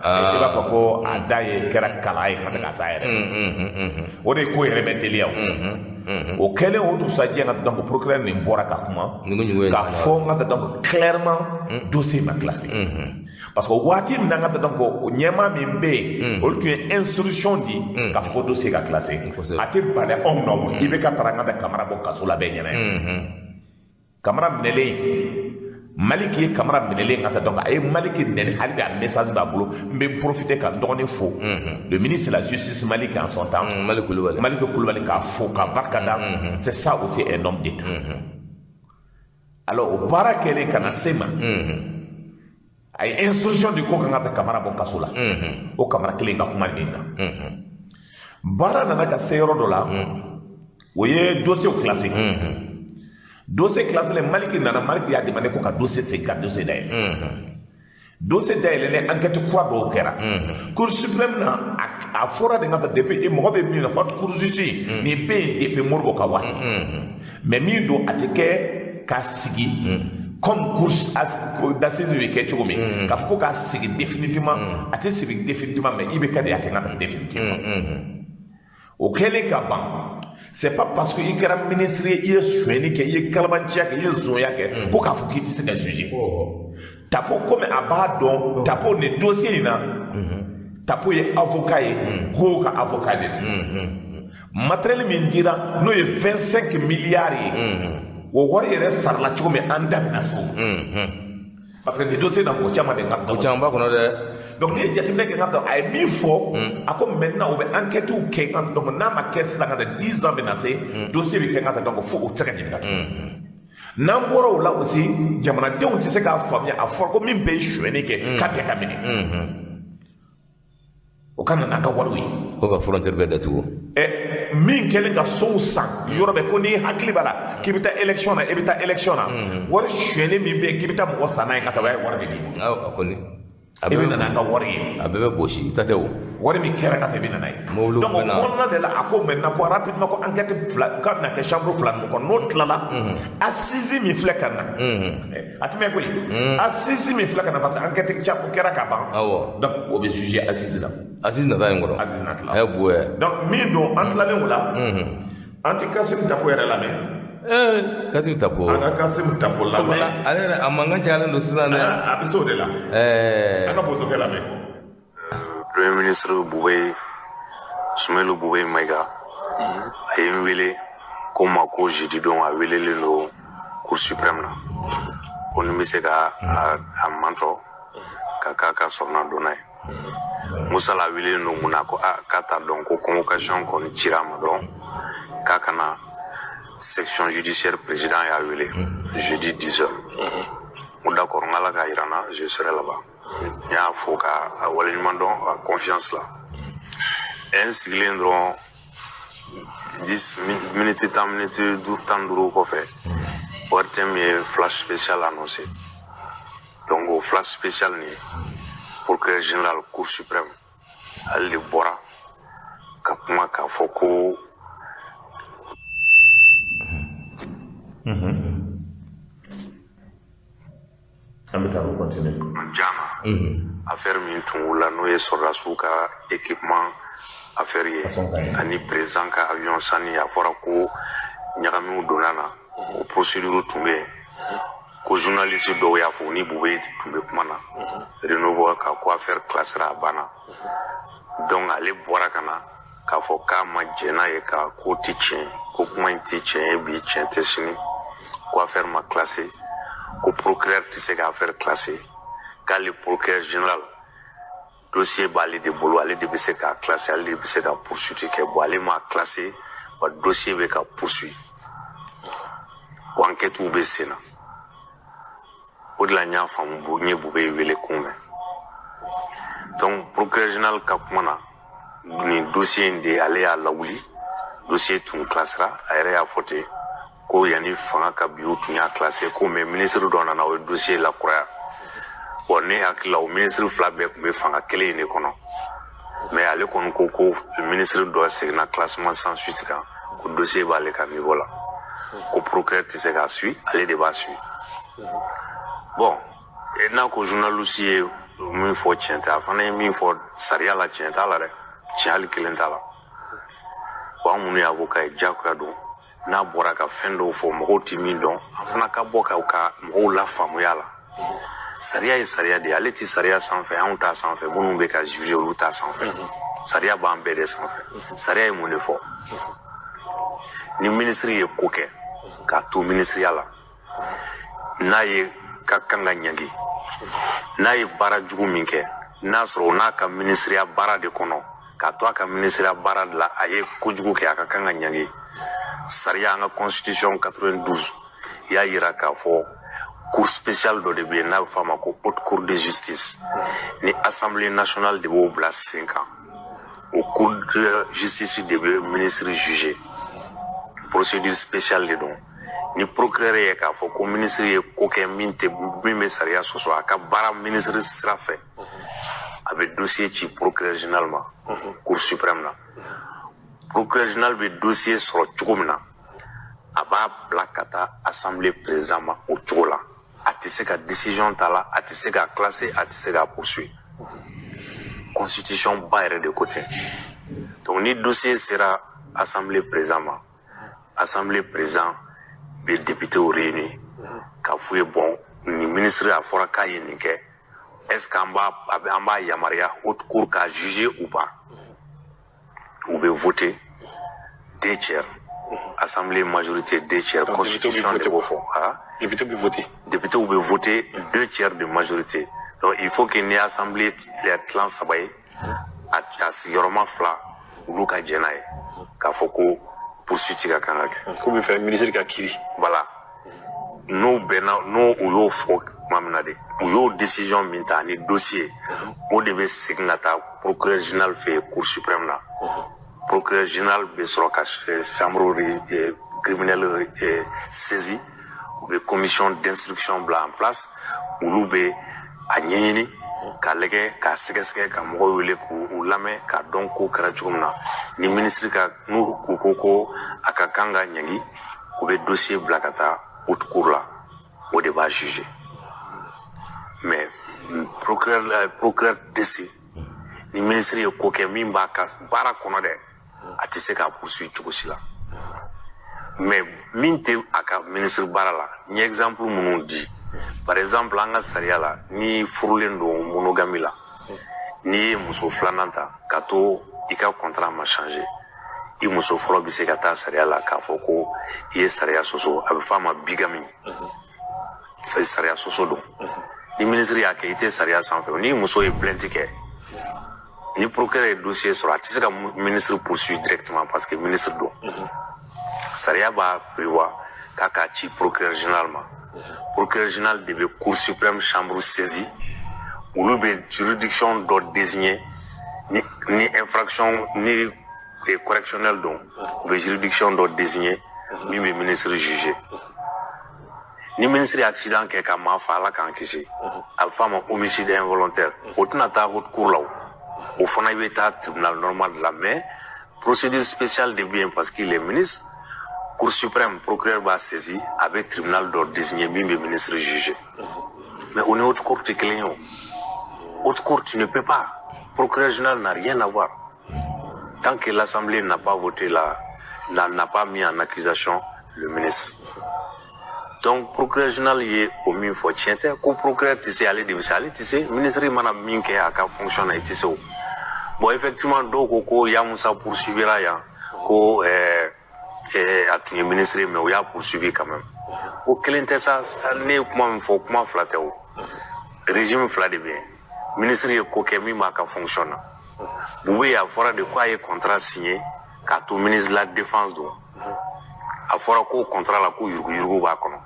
i b'a fɔ ko a da ye kɛra kala ye ka taa ka s'a yɛrɛ. O de ye ko yɛrɛ bɛ teliya o. O kɛlen o dugusajɛ ka donc procureur nin bɔra ka kuma k'a fɔ n ka donc clairement dossier ma classé. Parce que waati min na n ka donc ɲɛmaa min bɛ yen, olu tun ye instruction di k'a fɔ ko dossier ka classé. A tɛ bali anw na o. IBK taara n ka Kamara bɔ kaso la bɛɛ ɲɛna ye. Kamara minɛlen, Maliki ye Kamara minɛlen ka taa donc a ye Maliki nɛni, hali bi a message b'a bolo. N bɛ profiter ka n dɔgɔnin fo, le ministre de la justice Maliki en son temps, Malik Coulibaly. Maliki Coulibaly, k'a fo k'a barika da. C'est ça aussi un homme d'État. Alors o baara kɛlen ka na se ma, a ye instruction di ko kan ka taa Kamara bɔ kaso la. O Kamara kelen ka kuma nin na, baara nana ka se yɔrɔ dɔ la, o ye dossier classé. Dossier classé, Maliki nana, Maliki y'a demandé ko ka dossier segin ka dossier dayɛlɛ. Dossier dayɛlɛlen, enquête kura dɔw kɛra Cour suprême na. A fɔra de ka taa depuis mɔgɔ bɛ min na, haute cour justice nin bɛ yen depuis Modibo ka waati. Mais min don, a tɛ kɛ ka sigi comme cour d'assises bɛ kɛ cogo min, k'a fɔ ko k'a sigi définitivement, a tɛ sigi définitivement. Mais IBK de y'a kɛ ka taa définitivement. O kɛlen ka ban, c'est pas parce que i kɛra ministre ye, i ye sonyɛli kɛ, i ye kalabanciya kɛ, i ye zonya kɛ, ko k'a fɔ k'i tɛ se ka juger. Tapo, komi a b'a dɔn, Tapo nin dossier in na, Tapo ye avocat ye, ko ka avocat de don. Matériel min dira, n'o ye 25 milliards ye, o wari yɛrɛ sarala cogo min, an da bɛna s'o ma, parce que nin dossier na, mɔgɔ caman de ka O caman b'a kɔnɔ dɛ. Donc n'i ye jateminɛ kɛ, ka dɔn a ye min fɔ, a ko maintenant o bɛ enquête kɛ ka donc n'a ma kɛ sisan ka taa 10 ans bɛ na se, dossier bɛ kɛ ka taa donc fo o tɛ se ka ɲininka tuguni. N'an bɔra o la aussi, jamanadenw tɛ se k'a faamuya. A fɔra ko min bɛɛ ye sonyɛni kɛ, k'a bɛɛ ka minɛ, o ka na n'a ka wariw ye. Ko ka frontière bɛɛ datugu. Ɛ, min kɛlen ka sow san yɔrɔ bɛɛ, ko n'i hakili b'a la k'i bɛ taa élection na, i bɛ taa élection na, wari sonyɛni min bɛ yen k'i bɛ taa mɔgɔ san n'a ye ka taa, o y'a wari de d'i ma. Awɔ, a kɔni. I bɛ na n'an ka wari ye. A bɛɛ bɛ gosi, i ta tɛ o. Wari min kɛra ka taa, i bɛ na n'a ye. Mobili Donc o bɛ na. kɔnɔna de la, a ko maintenant ko rapidement ko enquête fila k'a bɛna kɛ chambre fila ninnu kɔnɔ. N'o tilala, assise min filɛ ka na, a tɛ mɛn koyi, assise min filɛ ka na, parce que enquête caman kɛra ka ban. Donc o bɛ juger assise la. Assise nata in kɔrɔ. Assise nata la. A ye bo yɛ. Donc min don, an tilalen o la, an ti Kassim Tapo yɛrɛ lamɛn. Kassim Tapo. An ka Kassim Tapo lamɛn. Ale yɛrɛ a mankan cayalen don sisan dɛ. A bɛ se o de la. An ka bosokɛ lamɛn. Premier ministre Boubèye, Soumeylou Boubèye Maïga, a ye n wele ko n ma ko jeudi don a welelen don Cour suprême na, ko ni n bɛ se ka a mantɔ ka k'a ka sɔrɔna donna ye. Musa la welelen don mun na? Ko a k'a t'a dɔn, ko convocation kɔni cira a ma dɔrɔn k'a ka na section judiciaire, président y'a wele jeudi 10 heures. N ko d'accord, n ala k'a yira n na, je serai là-bas. N y'a fo ka a waleɲuman dɔn a confiance la. N sigilen dɔrɔn, 10 minutes, 10 minutes, 15 kɔfɛ, ORTM ye flash spécial annoncé. Donc o flash spécial nin, procureur général Cour suprême, ale de bɔra ka kuma k'a fɔ ko An bɛ taa, o continuer. Jana affaire min tun wulila, n'o ye sɔrɔdasiw ka équipement affaire ye, ani président ka avion sanni, a fɔra ko ɲagamiw donna na, o procédure tun bɛ yen, ko journaliste dɔw y'a fɔ ni Boubèye tun bɛ kuma na Renouveau ka ko affaire classera, a banna. Donc ale bɔra ka na k'a fɔ k'a ma jɛn n'a ye, ka ko ti tiɲɛ, ko kuma in ti tiɲɛ ye bi, tiɲɛ tɛ sini, ko affaire ma classé, ko procureur tɛ se ka affaire classé, k'ale procureur général, dossier b'ale de bolo, ale de bɛ se k'a classé, ale de bɛ se ka poursuite kɛ. Bon, ale m'a classé, wa dossier bɛ ka poursuit, wa enquête bɛ sen na. O de la n y'a faamu, n ye Boubèye wele kun mɛn. Donc procureur général ka kuma na, nin dossier in de, ale y'a lawuli, dossier tun classera. A yɛrɛ y'a fɔ ten ko yanni fanga ka bi, u tun y'a classé ko, mais ministre dɔ nana, o ye dossier lakuraya. Bon, ne hakili la, o ministre fila bɛɛ tun bɛ fanga kelen in de kɔnɔ. Mais ale kɔni ko ko ministre dɔ seginna classement sans suite kan, ko dossier b'ale ka niveau la, ko procureur tɛ se k'a suit, ale de b'a suit. Bon, n'a ko journaliste ye min fɔ tiɲɛ tɛ, a fana ye min fɔ sariya la tiɲɛ t'a la dɛ, tiɲɛ hali kelen t'a la. Bon, an minnu ye avocat ye, diyagoya don, n'a bɔra ka fɛn dɔw fɔ mɔgɔw tɛ min dɔn, an fana ka bɔ ka mɔgɔw lafaamuya la. Sariya ye sariya de ye, ale tɛ sariya sanfɛ, anw t'a sanfɛ, minnu bɛ ka juger olu t'a sanfɛ. Sariya b'an bɛɛ de sanfɛ. Sariya ye mun de fɔ? Ni minisiri ye ko kɛ k'a to minisiriya la, n'a ye ka kan ka ɲangi, n'a ye baara jugu min kɛ, n'a sɔrɔ o n'a ka minisiriya baara de kɔnɔ, k'a to a ka minisiriya baara de la, a ye kojugu kɛ, a ka kan ka ɲangi. Sariya, an ka constitution 92 y'a yira k'a fɔ cour spéciale dɔ de bɛ yen n'a bɛ fɔ a ma ko haute cour de justice, ni Assemblée nationale de b'o bila sen kan. O cour de justice de bɛ ministre juger, procédure spéciale de don. Ni procureur ye k'a fɔ ko ministre ye ko kɛ min tɛ min bɛ sariya sɔsɔ a ka baara ministre sira fɛ, a bɛ dossier ci procureur général ma cour suprême na. Procureur général bɛ dossier sɔrɔ cogo min na, a b'a bila ka taa assemblée président ma o cogo la. A tɛ se ka décision ta la, a tɛ se ka classer, a tɛ se ka poursuivre. Constitution ba yɛrɛ de ko ten. Donc ni dossier sera assemblée président ma, assemblée président bɛ députéw réunir k'a f'u ye: bon, nin ministre, a fɔra k'a ye nin kɛ, est ce que an b'a yamaruya haute cour k'a juger ou pas? U bɛ voter deux tiers, assemblée majorité deux tiers. Constitution de b'o fɔ. Ah, député bɛ voter. Député bɛ voter deux tiers de majorité. Donc il faut que ni assemblée tilan saba ye, a sigiyɔrɔma fila olu ka jɛ n'a ye k'a fɔ ko poursuite ka kan ka kɛ. K'u bɛ fɛ ministre ka kiiri. Voilà, n'o bɛnna, n'o u y'o fɔ tuma min na de, u y'o décision min ta ani dossier o de bɛ segin ka taa procureur général fɛ yen cour suprême na. Procureur général bɛ sɔrɔ ka chambre criminelle saisi, u bɛ commission d'instruction bila en place, olu bɛ a ɲɛɲini k'a lajɛ, k'a sɛgɛsɛgɛ, ka mɔgɔw wele k'u lamɛn, k'a dɔn ko kɛra cogo min na. Ni ministre ka n'u u ko ko a ka kan ka ɲangi, u bɛ dossier bila ka taa haute cour la, o de b'a juger. Mais procureur tɛ se, ni ministre ye ko kɛ min b'a ka baara kɔnɔ dɛ, a tɛ se k'a poursuivre cogo si la. Mais min tɛ a ka ministre baara la, n ye exemple minnu di, par exemple an ka sariya la, ni furulen don monogamie la, n'i ye muso filanan ta ka to i ka contrat ma changer, i muso fɔlɔ bɛ se ka taa sariya la k'a fɔ ko i ye sariya sɔsɔ, a bɛ fɔ a ma bigamie, sariya sɔsɔ don. Ni ministre y'a kɛ, i tɛ sariya sanfɛ. Ni muso ye plainte kɛ, ni procureur ye dossier sɔrɔ, a tɛ se ka ministre poursuivre directement parce que ministre don. Sariya b'a prévoir k'a k'a ci procureur général ma. Procureur général de bɛ cour suprême chambre saisi, olu bɛ juridiction dɔ désigner. Ni infraction ni correctionnel don, u bɛ juridiction dɔ désigner min bɛ ministre juger. Ni ministre ye accident kɛ ka maa fa, Ala k'an kisi, a bɛ fɔ a ma homicide involontaire, o tɛna taa haute cour la, o o fana i bɛ taa tribunal normal de la. Mais procédure spéciale de bɛ yen parce qu'il est ministre. Cour suprême, procureur b'a saisi, a bɛ tribunal dɔ désigner min bɛ ministre juger. Mais o ni haute cour tɛ kelen ye. O haute cour, tu ne peux pas, procureur général n'a rien à voir tant que l'Assemblée n'a pas voté la n'a pas mis en accusation le ministre. Donc procureur général ye o min fɔ tiɲɛ tɛ, ko procureur tɛ se, ale de bɛ se, ale tɛ se. Ministre mana min kɛ a ka fonction na, i tɛ se o. Bon, effectivement, dɔw ko ko Yamusa poursuivra yan, ko a tun ye ministre ye, mais o y'a poursuivi quand même. O kelen tɛ sa. Ne ye kuma min fɔ, kuma fila tɛ, o régime fila de bɛ yen. Ministre ye ko kɛ min b'a ka fonction na. Boubèye, a fɔra de ko a ye contrat signé k'a to ministre de la Défense don. A fɔra ko contrat la ko yuruguyurugu b'a kɔnɔ.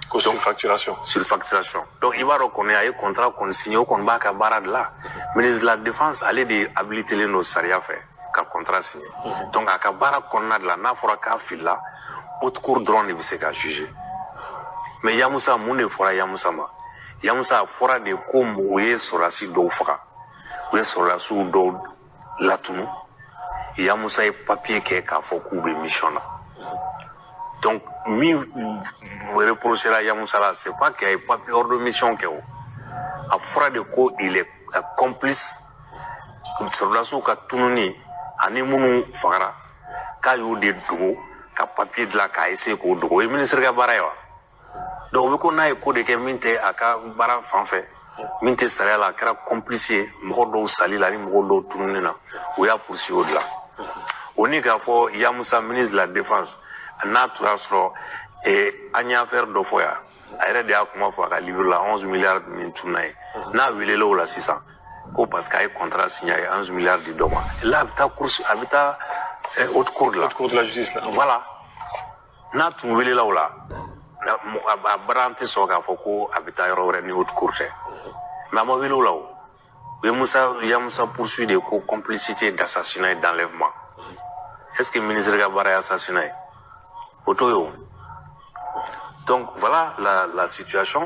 Ko surfacturation. Surfacturation. Donc i b'a dɔn kɔni, a ye contrat kɔni signé, o kɔni b'a ka baara de la. Ministre de la Défense, ale de habilité len don sariya fɛ ka contrat signé. Donc a ka baara kɔnɔna de la, n'a fɔra k'a filila, haute cour dɔrɔn de bɛ se ka juger. Mais Yamusa, mun de fɔra Yamusa ma? Yamusa, a fɔra de ko u ye sɔrɔdasi dɔw faga, u ye sɔrɔdasiw dɔw latunu, Yamusa ye papier kɛ k'a fɔ k'u bɛ mission na. Donc min reprochera Yamusa la, c'est pas qu'il y ait papier hors de mission kɛ o. A fɔra de ko il est complice sɔrɔdasiw ka tununi ani minnu fagara, k'a y'o de dogo ka papier dilan k'a essayer k'o dogo. O ye ministre ka baara ye wa? Donc o bɛ ko n'a ye ko de kɛ min tɛ a ka baara fan fɛ, min tɛ sariya la, a kɛra complice ye mɔgɔ dɔw sali la ani mɔgɔ dɔw tununi na, o y'a poursuivi o de la. O ni k'a fɔ Yamusa ministre de la défense, n'a tun y'a sɔrɔ an ye affaire dɔ fɔ yan, a yɛrɛ de y'a kuma fɔ a ka livre la, 11 milliards min tununa ye, n'a welela o la sisan ko parce que a ye contrat signé, a ye 11 milliards di dɔ ma, là a bɛ taa cour, a bɛ taa haute cour de la. Haute cour de la justice la. Voilà, n'a tun welela o la, a baara an tɛ sɔn k'a fɔ ko a bɛ taa yɔrɔ wɛrɛ ni haute cour tɛ. Mais a ma wele o la o. U ye Musa Yamusa poursuit de ko complicité d'assassinat et d'enlèvement. Est-ce que ministre ka baara ye assassinat ye? O t'o ye o. Donc voilà la situation.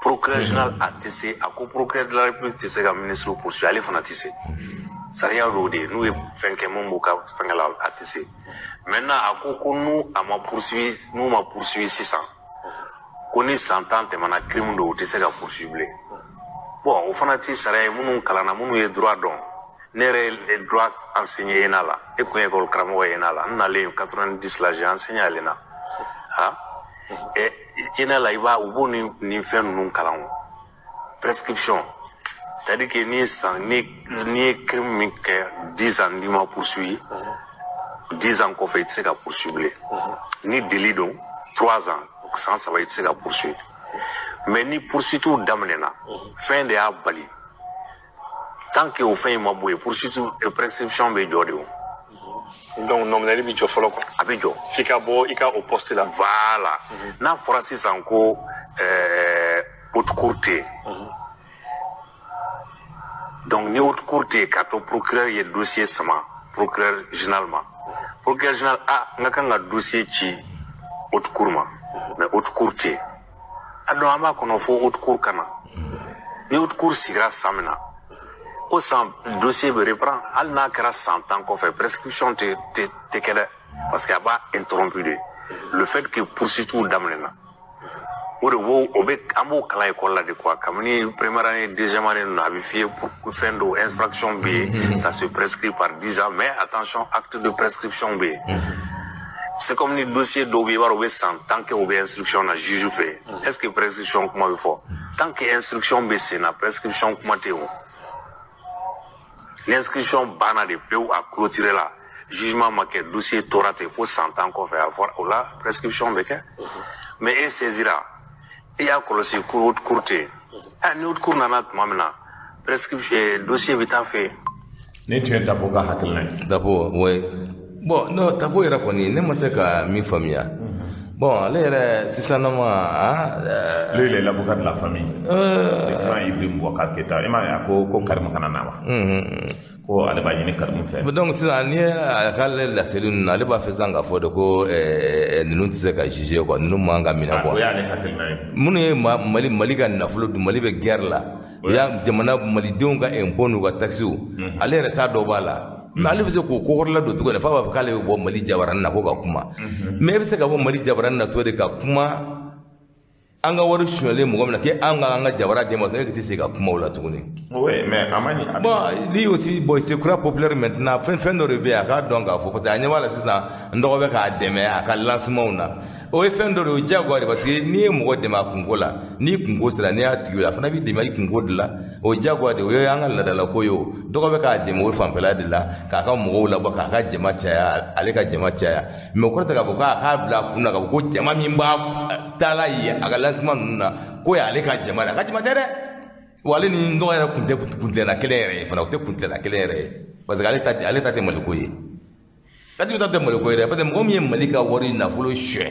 Procureur général a tɛ se, a ko procureur de la République tɛ se ka ministre poursuivre, ale fana tɛ se. Sariya y'o de ye, n'u ye fɛn kɛ mun b'u ka fɛnkɛ la, a tɛ se. Maintenant a ko ko n'u a ma poursuivi, n'u ma poursuivi sisan, ko ni san 10 tɛmɛna, crime don, u tɛ se ka poursuivre bilen. Bon, o fana tɛ sariya ye. Minnu kalanna, minnu ye droit dɔn, ne yɛrɛ ye droit enseigné ENA la, e kun ye école karamɔgɔ ye ENA la, n nalen 90 la, j'ai enseigné à l'ENA. Ah, ENA la, i b'a u b'o ni fɛn ninnu kalan o. Prescription, c'est-à-dire que ni san ni n'i ye crime min kɛ 10 ans, n'i ma poursuivi, 10 ans kɔfɛ i tɛ se ka poursuivre bilen. Ni délit don, 3 ans, san 3, i tɛ se ka poursuivre. Mais ni poursuite daminɛna, fɛn de y'a bali, tant que o fɛn in ma bɔ yen, poursuite, prescription bɛ jɔ de o. Donc nɔminɛli bɛ jɔ fɔlɔ quoi. A bɛ jɔ. F'i ka bɔ i ka o poste la. Voilà. N'a fɔra sisan ko haute cour tɛ yen, donc ni haute cour tɛ yen, k'a to procureur ye dossier sama procureur général ma, procureur général a n ka kan ka dossier ci haute cour ma, mais haute cour tɛ yen, a dɔn an b'a kɔnɔ fo haute cour ka na. Ni haute cour sigira san min na, o san dossier bɛ reprend. Hali n'a kɛra san 10 kɔfɛ, prescription tɛ tɛ tɛ kɛ dɛ, parce que a b'a interrompu de. Le fait que poursuite daminɛna, o de b'o o bɛ an b'o kalan école la de quoi. Kabini première année, deuxième année ninnu, a bɛ f'i ye pour fɛn dɔw infraction bɛ yen, ça se prescrit par 10 ans, mais attention, acte de prescription bɛ yen. C'est comme ni dossier dɔw bɛ yen, i b'a dɔn u bɛ san 10 kɛ, u bɛ instruction na juge fɛ yen. Est-ce que prescription kuma bɛ fɔ? Tant que instruction bɛ sen na, prescription kuma tɛ yen o. Ni instruction banna de pewu, a clôturé la, jugement ma kɛ, dossier tora ten fo san 10 kɔfɛ, a fɔra o la prescription bɛ kɛ. Mais e saisira, e y'a kɔlɔsi ko haute cour tɛ yen, ni haute cour nana tuma min na, prescription dossier bɛ taa fɛ yen. Ni tun ye Tapo ka hakilina ye. Tapo, oui. Bon, non, Tapo yɛrɛ kɔni, ne ma se ka min faamuya. Bon, ale yɛrɛ sisan nama ah. Lui, il est l'avocat de la famille. Le clan Ibrahim Boubacar Keïta. I m'a ye, a ko ko Karimu kana na wa? Ko ale b'a ɲini Karimu fɛ. Donc sisan n'i ye a ka laseli ninnu, ale b'a fɛ sisan k'a fɔ de ko ninnu tɛ se ka juger quoi, ninnu man ka minɛ quoi. O y'ale hakilina ye. Minnu ye Mali ka nafolo dun, Mali bɛ guerre la. U y'a jamana malidenw ka impôt n'u ka taxes, ale yɛrɛ t'a dɔ b'a la. Mais ale bɛ se k'o kokɔrɔla don cogo di f'a b'a fɔ k'ale bɛ bɔ Mali jabaranin na ko ka kuma? Mais e bɛ se ka bɔ Mali jabaranin na cogo di ka kuma an ka wari sonyalen mɔgɔ min na, k'e an ka an ka jabara d'e ma, e tɛ se ka kuma o la tuguni? Oui, mais a ma ɲi. Bon, lui aussi, bon, il se croit populaire maintenant. Fɛn dɔ de bɛ yen, a k'a dɔn k'a fɔ, parce que a ɲɛ b'a la sisan, n dɔgɔ bɛ k'a dɛmɛ a ka lancement na. O ye fɛn dɔ de ye, o diyagoya de, parce que n'i ye mɔgɔ dɛmɛ a kunko la, n'i kunko sera, n'i y'a tigi wele, a fana b'i dɛmɛ i kunko de la. O ye diyagoya de, o ye an ka laadalako ye. O dɔgɔ bɛ k'a dɛmɛ o fanfɛla de la, k'a ka mɔgɔw labɔ, k'a ka jama caya, ale ka jama caya. Mais o kɔrɔ tɛ k'a fɔ k'a k'a bila a kun na k'a fɔ ko jama min b'a taala yen a ka lancement ninnu na, k'o y'ale ka jama de ye. A ka jama tɛ dɛ. Wa ale ni dɔgɔ yɛrɛ kun tɛ kuntilenna kelen yɛrɛ ye fana, o tɛ kuntilenna kelen yɛrɛ ye, parce que ale ta tɛ Maliko ye. Kati ta tɛ Maliko ye dɛ, parce que mɔgɔ min ye Mali ka wari nafolo suɲɛ,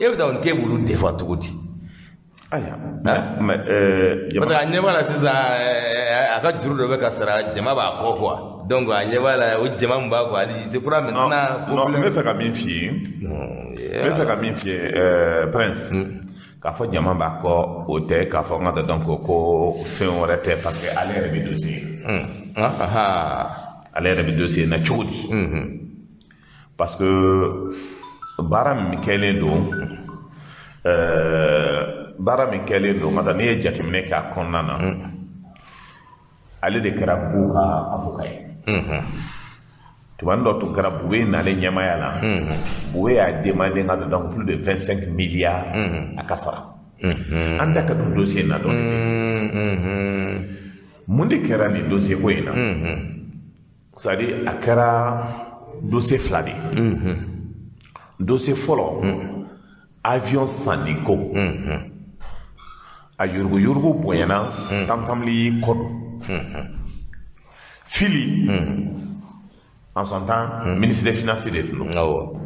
e bɛ taa k'e b'olu defa cogo di? Ayiwa, mais parce que a ɲɛ b'a la sisan, a ka juru dɔ bɛ ka sara, jama b'a kɔ quoi. Donc a ɲɛ b'a la, o jama min b'a kɔ, hali c'est pour maintenant. Non, n bɛ fɛ ka min f'i ye, n bɛ fɛ ka min f'i ye, Prince, k'a fɔ jama b'a kɔ, o tɛ k'a fɔ n ka dɔn ko fɛn wɛrɛ tɛ, parce que ale yɛrɛ bɛ dossier. Ale yɛrɛ bɛ dossier na cogo di? Parce que baara min kɛlen don, baara min kɛlen don, nka n'i ye jateminɛ kɛ a kɔnɔna na, ale de kɛra Go ka avocat ye. Tuma dɔ tun kɛra Boubèye nalen ɲɛmaaya la, Boubèye y'a demandé ka donc plus de 25 milliards a ka sara. An da ka don dossier in na dɔɔni. Mun de kɛra nin dossier ko in na? C'est à dire a kɛra dossier fila de ye. Dossier fɔlɔ, avion sanni ko. A yuruguyurugu bonyana, tantamli y'i kɔ don. Fily, en son temps, ministre des Finances de tun don.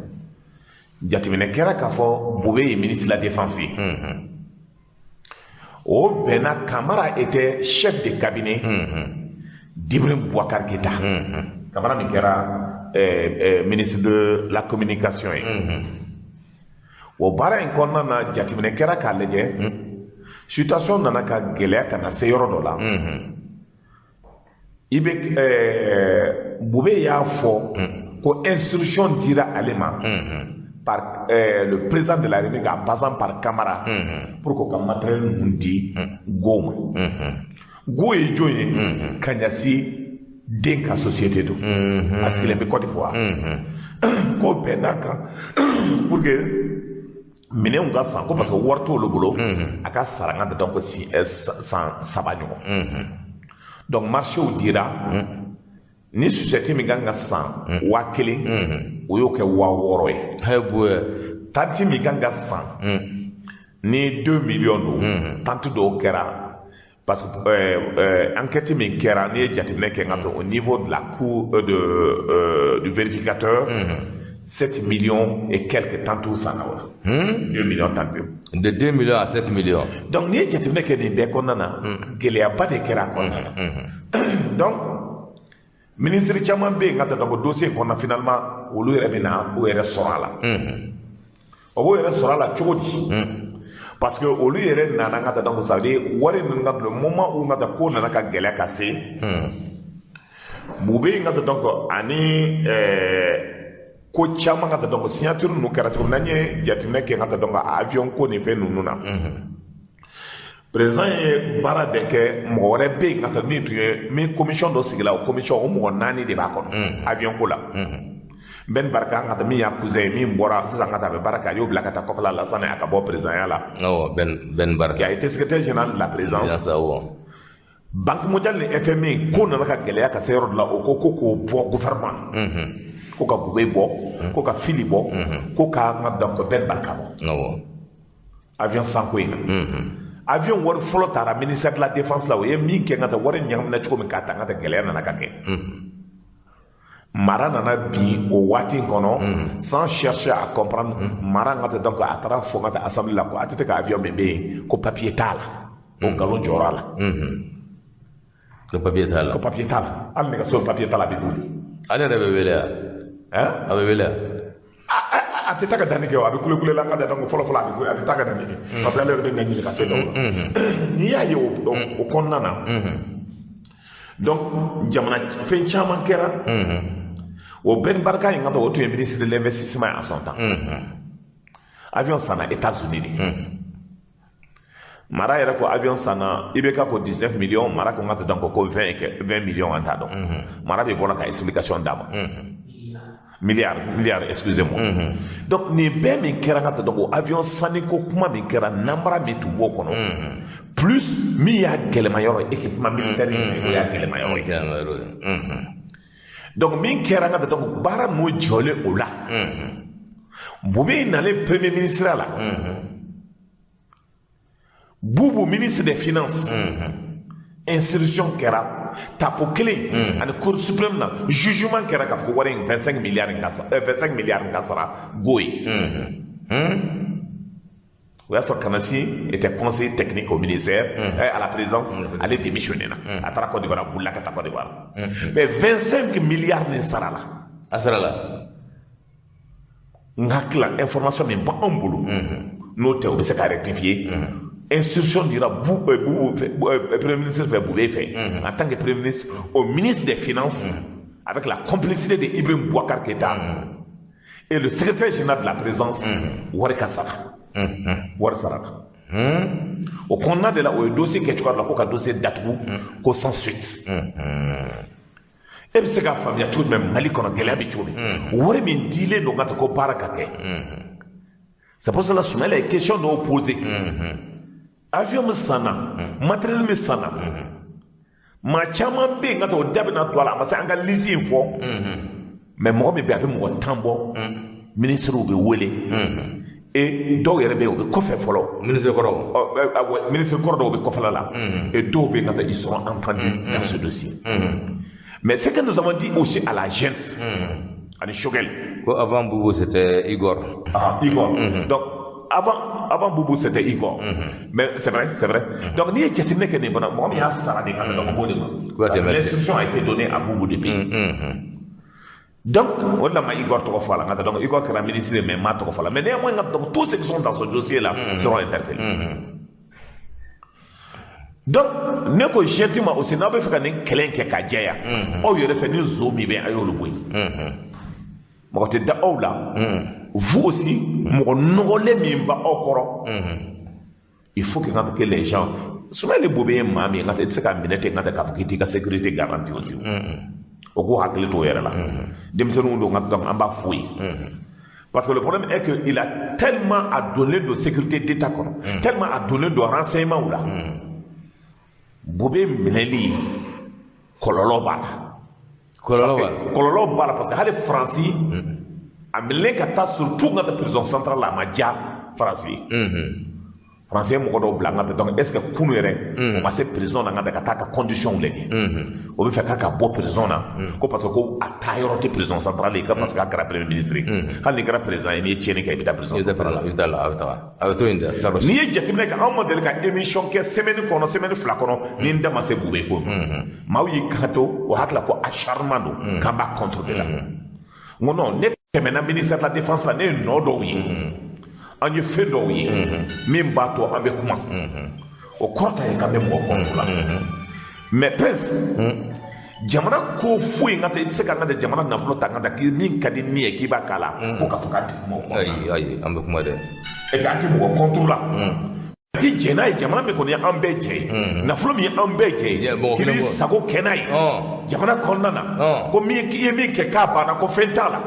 Jateminɛ kɛra k'a fɔ Boubèye ye ministre de la Défense ye. O bɛnna Kamara était chef de cabinet d'Ibrahim Boubacar Keïta. Kamara min kɛra ministre de la Communication ye. O baara in kɔnɔna na, jateminɛ kɛra k'a lajɛ, situation nana ka gɛlɛya ka na se yɔrɔ dɔ la. I bɛ Boubèye y'a fɔ ko instruction dira ale ma par le président de la République en passant par Kamara pour k'o ka matériel ninnu di Go ma. Go ye jɔn ye? Kaɲasi den ka société don. A sigilen bɛ Côte d'Ivoire. Ko bɛnna kan pour que minɛnw ka san ko parce que wari t'olu bolo, a ka sara n ka donc ko san 3 ɲɔgɔn. Donc marché dira ni société min kan ka san 1000, o y'o kɛ 6000 ye. Tente min kan ka san ni 2 millions don, tente dɔw kɛra parce que enquête min kɛra, n'i ye jateminɛ kɛ n ka to au niveau de la cour du vérificateur, 7 millions et quelques tentes sanna o la. 2 millions tentes. De 2 millions à 7 millions. Donc n'i ye jateminɛ kɛ nin bɛɛ kɔnɔna na, gɛlɛyaba de kɛra a kɔnɔna na. Donc ministre caman bɛ yen ka taa donc dossier in kɔnɔna, finalement olu yɛrɛ bɛ na u yɛrɛ sɔrɔ a la. O b'o yɛrɛ sɔrɔ a la cogo di? Parce que olu yɛrɛ nana ka taa donc ça veut dire wari ninnu ka le moment où ka taa ko nana ka gɛlɛya ka se Boubèye ka taa donc ani ko caman ka taa donc signature ninnu kɛra cogo min n'an ye jateminɛ kɛ ka taa donc avion ko ni fɛn ninnu na. Président ye baara bɛɛ kɛ, mɔgɔ wɛrɛ bɛ yen ka taa min tun ye min commission dɔ sigila, o commission o mɔgɔ 4 de b'a kɔnɔ avion ko la. Ben Barka ka taa min y'a cousin ye min bɔra sisan ka taa a bɛ baara kɛ, a y'o bila ka taa kɔfɛla la sani a ka bɔ présidentya la. Awɔ, Ben Barka. Qui a été secrétaire général de la présidence. Banque mondiale ni FMI ko nana ka gɛlɛya ka se yɔrɔ dɔ la, o ko k'o bɔ gouvernement. Ko ka Boubèye bɔ, ko ka Fily bɔ, ko ka n ka donc Ben Barka bɔ. Avion sanko in na. Avion wari fɔlɔ taara ministère de la Défense la, o ye min kɛ n ka taa wari ɲagamina cogo min k'a ta n ka taa gɛlɛya nana ka kɛ. Mara nana bin o waati in kɔnɔ sans chercher à comprendre. Mara n ka taa donc a taara fɔ n ka taa assemblée la ko ATT ka avion min bɛ yen ko papier t'a la. O nkalon jɔra a la. Ko papier t'a la. Ko papier t'a la. Hali nɛgɛso papier t'a la, a bɛ boli. Ale yɛrɛ bɛ wele wa? A bɛ wele wa? A tɛ taa ka danni kɛ o, a bɛ kule la n ka taa donc fɔlɔ fɔlɔ a bɛ kule, a tɛ taa ka danni kɛ parce que ale yɛrɛ bɛ ɲɛ ɲini ka fɛn dɔw la. N'i y'a ye o kɔnɔna na, donc jamana fɛn caman kɛra. O Ben Barka in ka taa o tun ye ministre de l'Investissement en son temps. Avion sanna États-Unis de. Mara yɛrɛ ko avion sanna IBK ko 19 millions, Mara ko n ka taa donc ko 20 millions an t'a dɔn. Mara de bɔra ka explication d'a ma. Milliard, excusez-moi. Donc nin bɛɛ min kɛra ka taa donc avion sanni ko kuma min kɛra, namara min tun b'o kɔnɔ, plus min y'a gɛlɛma yɔrɔ ye équipement militaire o y'a gɛlɛma yɔrɔ ye. Donc min kɛra ka taa donc baara ninnu jɔlen o la. Boubèye nalen premier ministre la. Boubou ministre des Finances. Instruction kɛra tapo kelen ani Cour suprême na jugement kɛra k'a fɔ ko wari in 25 milliards in ka sara, 25 milliards in ka sara Go ye. O y'a sɔrɔ Kanasi était conseiller technique au ministère, à la présidence, ale démissionné na. A taara Côte d'Ivoire, a bolila ka taa Côte d'Ivoire. Mais 25 milliards nin sara la. A sara la. N hakili la information min b'anw bolo, n'o tɛ o bɛ se ka rectifier. Instruction dira Boubou fɛ, premier ministre fɛ, Boubèye fɛ, en tant que premier ministre, au ministre des Finances. Avec la complicité de Ibrahim Boubacar Keïta et le secrétaire général de la présidence, wari ka sara. Wari sara. O kɔnɔna de la, o ye dossier kɛ cogoya dɔ la ko ka dossier datugu ko sans suite. E bɛ se k'a faamuya cogo jumɛn Mali kɔnɔ gɛlɛya bɛ cogo min, wari min dilen don ka taa ko baara ka kɛ? C'est pour cela Soumaïla ye question dɔw posé. Avion min sanna, matériel min sanna, maa caman bɛ yen ka taa o da bɛna don a la, a ma se an ka liste in fɔ, mais mɔgɔ min bɛ yen, a bɛ mɔgɔ 10 bɔ, ministres bɛ wele et dɔw yɛrɛ bɛ yen, o bɛ kɔfɛ fɔlɔ. Ministre kɔrɔ. Ministre kɔrɔ dɔw bɛ kɔfɛla la et dɔw bɛ yen ka taa, ils seront entendus dans ce dossier. Mais ce que nous avons dit aussi à la junte ani Choguel. Ko avant Boubou, c'était Igor. Ah, Igor. Donc avant Boubou, c'était Igor. Mais c'est vrai, c'est vrai. Donc n'i ye jateminɛ kɛ nin fana, mɔgɔ min y'a sara de ka donc o de ma. L'instruction a été donnée à Boubou depuis. Donc o de la ma Igor tɔgɔ fɔ a la n ka taa. Donc Igor kɛra ministre ye, mais n m'a tɔgɔ fɔ a la. Mais néanmoins, donc tous ceux qui sont dans ce dossier là seront interpellés. Donc ne ko junte ma aussi, n'aw bɛ fɛ ka nin kɛlɛ in kɛ ka jɛya, aw yɛrɛ fɛ ni zo min bɛ yen, a y'olu bɔ yen. Mɔgɔ tɛ da aw la. Vous aussi, mɔgɔ nɔgɔlen min b'aw kɔrɔ, il faut que que les gens, Soumaïla Boubé ye maa min ye, n ka i tɛ se ka minɛ ten n ka k'a fɔ k'i t'i ka sécurité garantie aussi. O k'u hakili t'o yɛrɛ la. Denmisɛnninw don, donc an b'a f'u ye. Parce que le problème est que il a tellement a donné de sécurité d'État kɔnɔ, tellement a donné de renseignement la. Boubé minɛli kɔlɔlɔ b'a la. Kɔlɔlɔ b'a la. Kɔlɔlɔ b'a la parce que hali Faransi a minɛlen ka taa, surtout n ka taa prison centrale la, a ma diya Faransi ye. Faransi ye mɔgɔ dɔw bila n ka taa. Donc est ce que kunu yɛrɛ o ma se prison na n ka taa ka taa ka condition lajɛ? O bɛ fɛ k'a ka bɔ prison na ko parce que ko a taa yɔrɔ tɛ prison centrale ye, ko parce que a kɛra premier ministre ye. Hali n'i kɛra président ye, n'i ye tiɲɛni kɛ, i bɛ taa prison centrale la. I bɛ taa la, a bɛ taa, a bɛ to yen dɛ. N'i ye jateminɛ kɛ, anw ma deli ka émission kɛ semaine kɔnɔ, semaine 2 kɔnɔ, ni n da ma se Boubé ko ma. Maaw y'i kanto o hakili la ko acharnement don, k'an b'a contre de la. N ko non, ne tɛmɛna ministère de la défense la, ne ye nɔ dɔw ye, an ye fɛn dɔw ye min b'a to an bɛ kuma. O kɔrɔ ta ye k'an bɛ mɔgɔ contre la. Mais prince, jamana ko foyi n ka taa, i tɛ se ka n ka taa jamana nafolo ta n ka taa k'i min ka di min ye k'i b'a k'a la ko k'a fɔ k'an tɛ kuma o kɔnɔ. Ayi ayi, an bɛ kuma dɛ. Et puis an tɛ mɔgɔ contre la. An ti jɛn n'a ye. Jamana min kɔni ye an bɛɛ jɛ ye, nafolo min ye an bɛɛ jɛ ye, k'i b'i sago kɛ n'a ye jamana kɔnɔna na, ko min i ye min kɛ k'a banna, ko fɛn t'a la.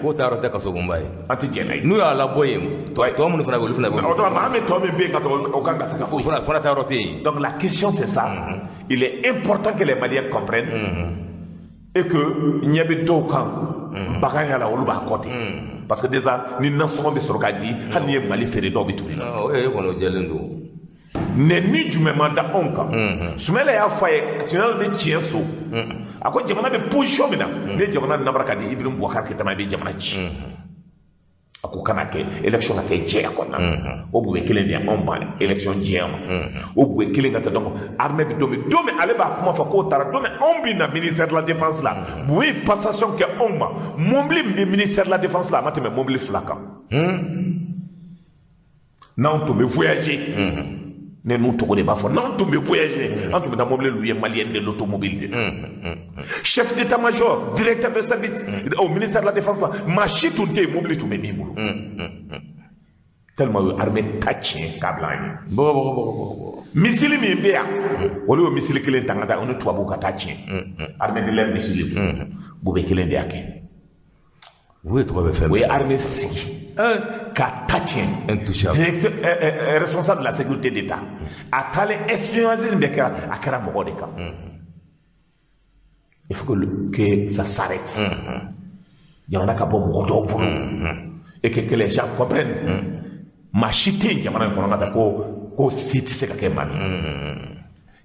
K'o ta yɔrɔ tɛ kasobonba ye. An tɛ jɛn n'a ye. N'u y'a labɔ yen, tɔ minnu fana bɛ yen, olu fana bɛ. O maa min tɔ min bɛ yen ka tɔ o kan ka se ka foyi. Fana ta yɔrɔ tɛ yen. Donc la question, c'est ça. Il est important que les Maliens comprennent et que ɲɛ bɛ dɔw kan bagan yala, olu b'a kɔ ten. Parce que déjà ni nasɔngɔ bɛ sɔrɔ ka di, hali n'i ye Mali feere, dɔw bɛ tugu i nɔfɛ. E kɔni, o jɛlen don. Nɛni jumɛn ma da anw kan? Soumaïla y'a fɔ a ye, Soumaïla bɛ tiɲɛ so. A ko jamana bɛ position min na, ni ye jamana namara ka di Ibrahim Boubacar Keïta ma, i bɛ jamana ci. A ko kana kɛ élection ka kɛ jɛya kɔnɔna na. O Boubé kelen de ye anw ban élection jɛya ma. O Boubé kelen ka taa. Donc armée bɛ don min, don min ale b'a kuma fɔ k'o taara, don min anw bɛ na ministère de la défense la, Boubé ye passation kɛ anw ma. Mobili min bɛ ministère de la défense la, a ma tɛmɛ mobili 2 kan. N'anw tun bɛ voyager, ne n'u tɔgɔ de b'a fɔ, n'anw tun bɛ voyager, an tun bɛ taa mobili louer Malien de l'automobile de la. Chef d'état-major, directeur de service au ministère de la défense la, maa si tun tɛ yen mobili tun bɛ min bolo, tellement u ye armée ta tiɲɛ k'a bila an ye. Bɔgɔ bɔgɔ bɔgɔ bɔgɔ. Missile min bɛ yan, olu y'o missile kelen ta ka taa o ni tubabuw ka taa tiɲɛ. Armée de l'air missile, Boubé kelen de y'a kɛ. U ye tɔgɔ bɛ fɛn. O ye armée sigi k'a ta tiɲɛ. Intouchable. Directeur responsable de la sécurité d'État, a taalen espionnage bɛɛ kɛra, a kɛra mɔgɔ de kan. Il faut que ça s'arrête. Jamana ka bɔ mɔgɔ dɔw bolo et que les gens comprennent, maa si tɛ yen jamana in kɔnɔ ka taa ko se tɛ se ka kɛ maa min.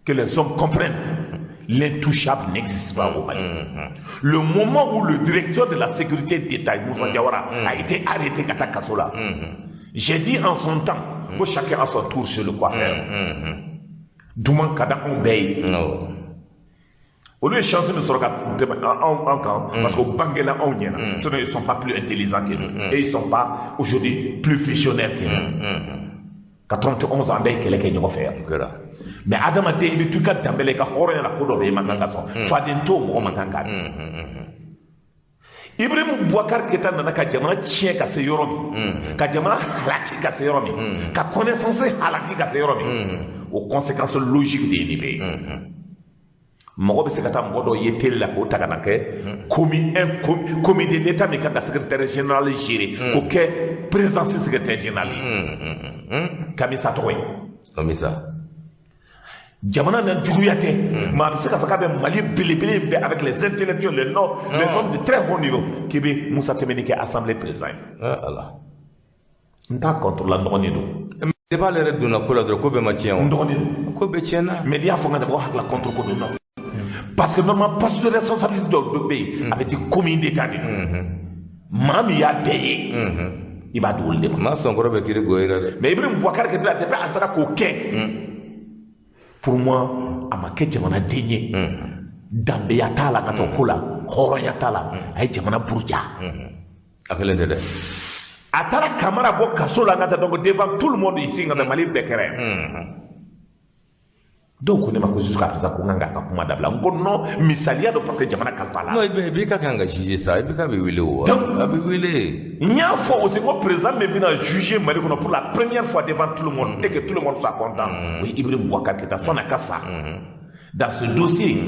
Que les hommes comprennent, l'intouchable n'existe pas au Mali. Le moment où le directeur de la sécurité d'État, Moussa Diawara, a été arrêté ka taa kaso la, j'ai dit en son temps que chacun a son tour chez le coiffeur. Duman ka da anw bɛɛ ye. Olu ye chance min sɔrɔ ka tɛmɛ anw kan, parce que o bangela anw ɲɛna. Sinon ils sont pas plus intelligents que nous et ils sont pas aujourd'hui plus visionnaires que nous. 91 an bɛɛ ye kɛlɛ kɛ ɲɔgɔn fɛ yan. Mais adamaden i bɛ to i ka danbe la, i ka hɔrɔnya la, ko dɔ bɛ yen i man kan ka sɔn. Faden t'o mɔgɔ man kan k'a dun. Ibrahim Boubacar Keïta nana ka jamana tiɲɛ ka se yɔrɔ min, ka jamana halaki ka se yɔrɔ min, ka connaissance halaki ka se yɔrɔ min, o conséquence logique de ye nin bɛɛ ye. Mɔgɔ bɛ se ka taa mɔgɔ dɔw ye télé la k'o ta ka na kɛ commis un comité de l'État min kan ka secrétaire général gérer, k'o kɛ présidence secrétaire général ye. Kamisa tɔgɔ ye. Kamisa. Jamana na juguya tɛ, maa bɛ se k'a fɔ k'a bɛ Mali belebele in bɛɛ avec les intellectuels, les noms, les hommes de très haut niveau, k'i bɛ Musa Timbiné kɛ assemblée président ye. Ala. N t'a contre la, n dɔgɔnin don. Depuis ale yɛrɛ donna ko la dɔrɔn, ko bɛɛ ma tiɲɛ o. N dɔgɔnin don. Ko bɛɛ tiɲɛna. Mais n'i y'a fɔ n ka mɔgɔ hakili la contre ko don, non. Parce que normalement poste de responsabilité dɔw bɛ yen, a bɛ di commis d'État de. Maa min y'a bɛɛ ye, i b'a di olu de ma. Maa sɔnkɔrɔ bɛ kiiri goyi la dɛ. Mais Ibrahim Boubacar Keïta, depuis a sera k'o kɛ, pour moi a ma kɛ jamanaden ye. Danbeya t'a la ka taa ko la, hɔrɔnya t'a la, a ye jamana buruja. A kelen tɛ dɛ. A taara Kamara bɔ kaso la ka taa, donc devant tout le monde ici, ka taa Mali bɛɛ kɛra yan. Dɔw ko ne ma ko jusqu'à présent ko n kan k'a ka kuma dabila. N ko non, misaliya don, parce que jamana kalifa la. Non, i bɛ ka kan ka juger sa, i bɛ ka bɛ wele o. A bɛ wele. N y'a fɔ aussi ko président min bɛna juger Mali kɔnɔ pour la première fois devant tout le monde et que tout le monde soit content, o ye Ibrahim Boubacar Keïta san'a ka sa. Dans ce dossier,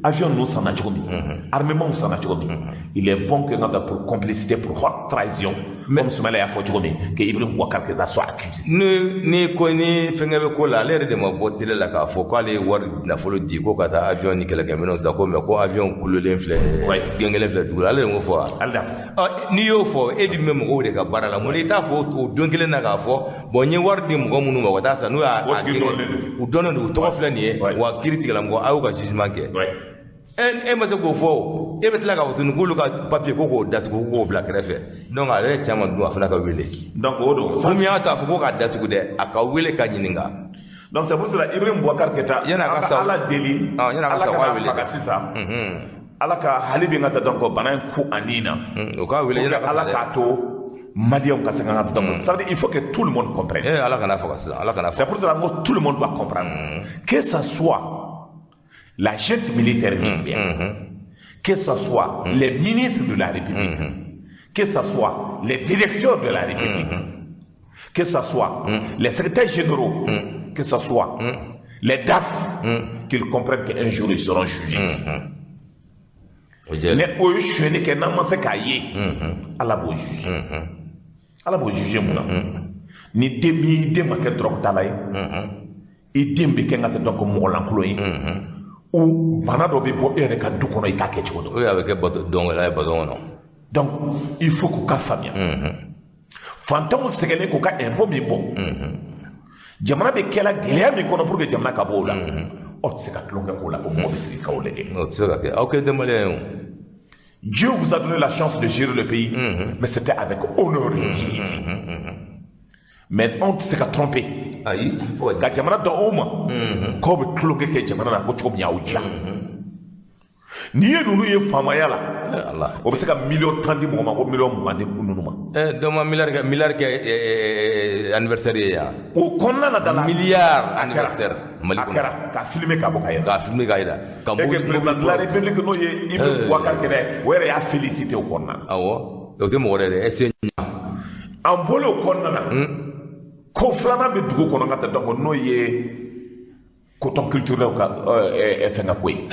avion ninnu sanna cogo min, armement sanna cogo min, il est bon que n ka pour complicité, pour haute trahison, comme Soumaïla y'a fɔ cogo min, que Ibrahim Boubacar Keïta soit accusé. Ni ko ni fɛnkɛ bɛ ko la, ale yɛrɛ de ma bɔ télé la k'a fɔ k'ale ye wari nafolo di ko ka taa avion ni kɛlɛkɛminɛnw san, ko mais ko avion kulolen filɛ, gɛngɛlen filɛ dugu la, ale de m'o fɔ wa? Ale de y'a fɔ. N'i y'o fɔ, e dun bɛ mɔgɔw de ka baara la, mun na i t'a fɔ o don kelen na k'a fɔ bon n ye wari di mɔgɔ minnu ma u ka taa san, n'u y'a u dɔnnen don, u tɔgɔ filɛ nin ye, wa kiiri tigilamɔgɔ a y'u ka jugement kɛ. E ma se k'o fɔ o, e bɛ tila k'a fɔ tuguni k'olu ka papier ko k'o datugu, k'o bila kɛrɛfɛ, donc ale yɛrɛ caman dun a fana ka wele. Donc o don. Komi y'a ta fɔ ko k'a datugu dɛ, a ka wele ka ɲininka. Donc c'est pour cela Ibrahim Boubacar Keïta, yanni a ka sa, Ala deli, yanni a ka sa, Ala kana faga sisan. Ala ka hali bi n ka taa donc bana in ku a nin na. O k'a wele yanni a ka sa dɛ. Ala k'a to Maliens ka se ka donc ça veut dire il faut que tout le monde comprenne. Eh Ala kana faga sisan, Ala kana faga. C'est pour cela que tout le monde doit comprendre. Que ça soit la junte militaire libyenne, que ce soit les ministres de la République, que ce soit les directeurs de la République, que ce soit les secrétaires généraux, que ce soit les DAF, qu'ils comprennent qu'un jour ils seront jugés. Mais o ye sonyɛli kɛ n'an ma se k'a ye, Ala b'o juger. Ala b'o juger mun na? Ni den min den ma kɛ dɔrɔgu tala ye, i den bɛ kɛ n ka tɛ dɔn ko mɔgɔ lankolon ye, ou bana dɔ bɛ bɔ e yɛrɛ ka du kɔnɔ i t'a kɛ cogo dɔn. O a bɛ kɛ dɔnkɛla ye bato kɔnɔ. Donc il faut k'u ka faamuya. Fantanw sɛgɛnnen k'u ka impôt min bɔ, jamana bɛ kɛla gɛlɛya min kɔnɔ pour que jamana ka bɔ o la, aw tɛ se ka tulonkɛ k'o la ko mɔgɔ bɛ sigi k'aw lajɛ. O tɛ se ka kɛ, aw kelen tɛ maliyɛn ye o. Dieu vous a donné la chance de gérer le pays, mais c'était avec honneur et dignité. Mais anw tɛ se ka tromper. Ayi. Ka jamana dɔn o ma, k'aw bɛ tulonkɛ kɛ jamana na ko cogo min y'aw diya. N'i ye ninnu ye faamaya la, o bɛ se ka miliyɔn 10 di mɔgɔ ma, ko miliyɔn 20 di ninnu ma. Dɔ ma miliyari kɛ anniversaire ye yan. O kɔnɔna na da la. Miliyari anniversaire Mali kɔnɔ. A kɛra ka filmer ka bɔ ka yɛlɛ. Ka filmer ka yɛlɛ. Ka mobili président de la République n'o ye Ibrahim Boubacar Keïta, o yɛrɛ y'a félicité o kɔnɔna na. Awɔ, o tɛ mɔgɔ wɛrɛ dɛ, est-ce que. An bɔlen o kɔnɔna na. Ko filanan bɛ dugu kɔnɔ ka taa donc n'o ye coton culturel ka fɛn ka ko ye.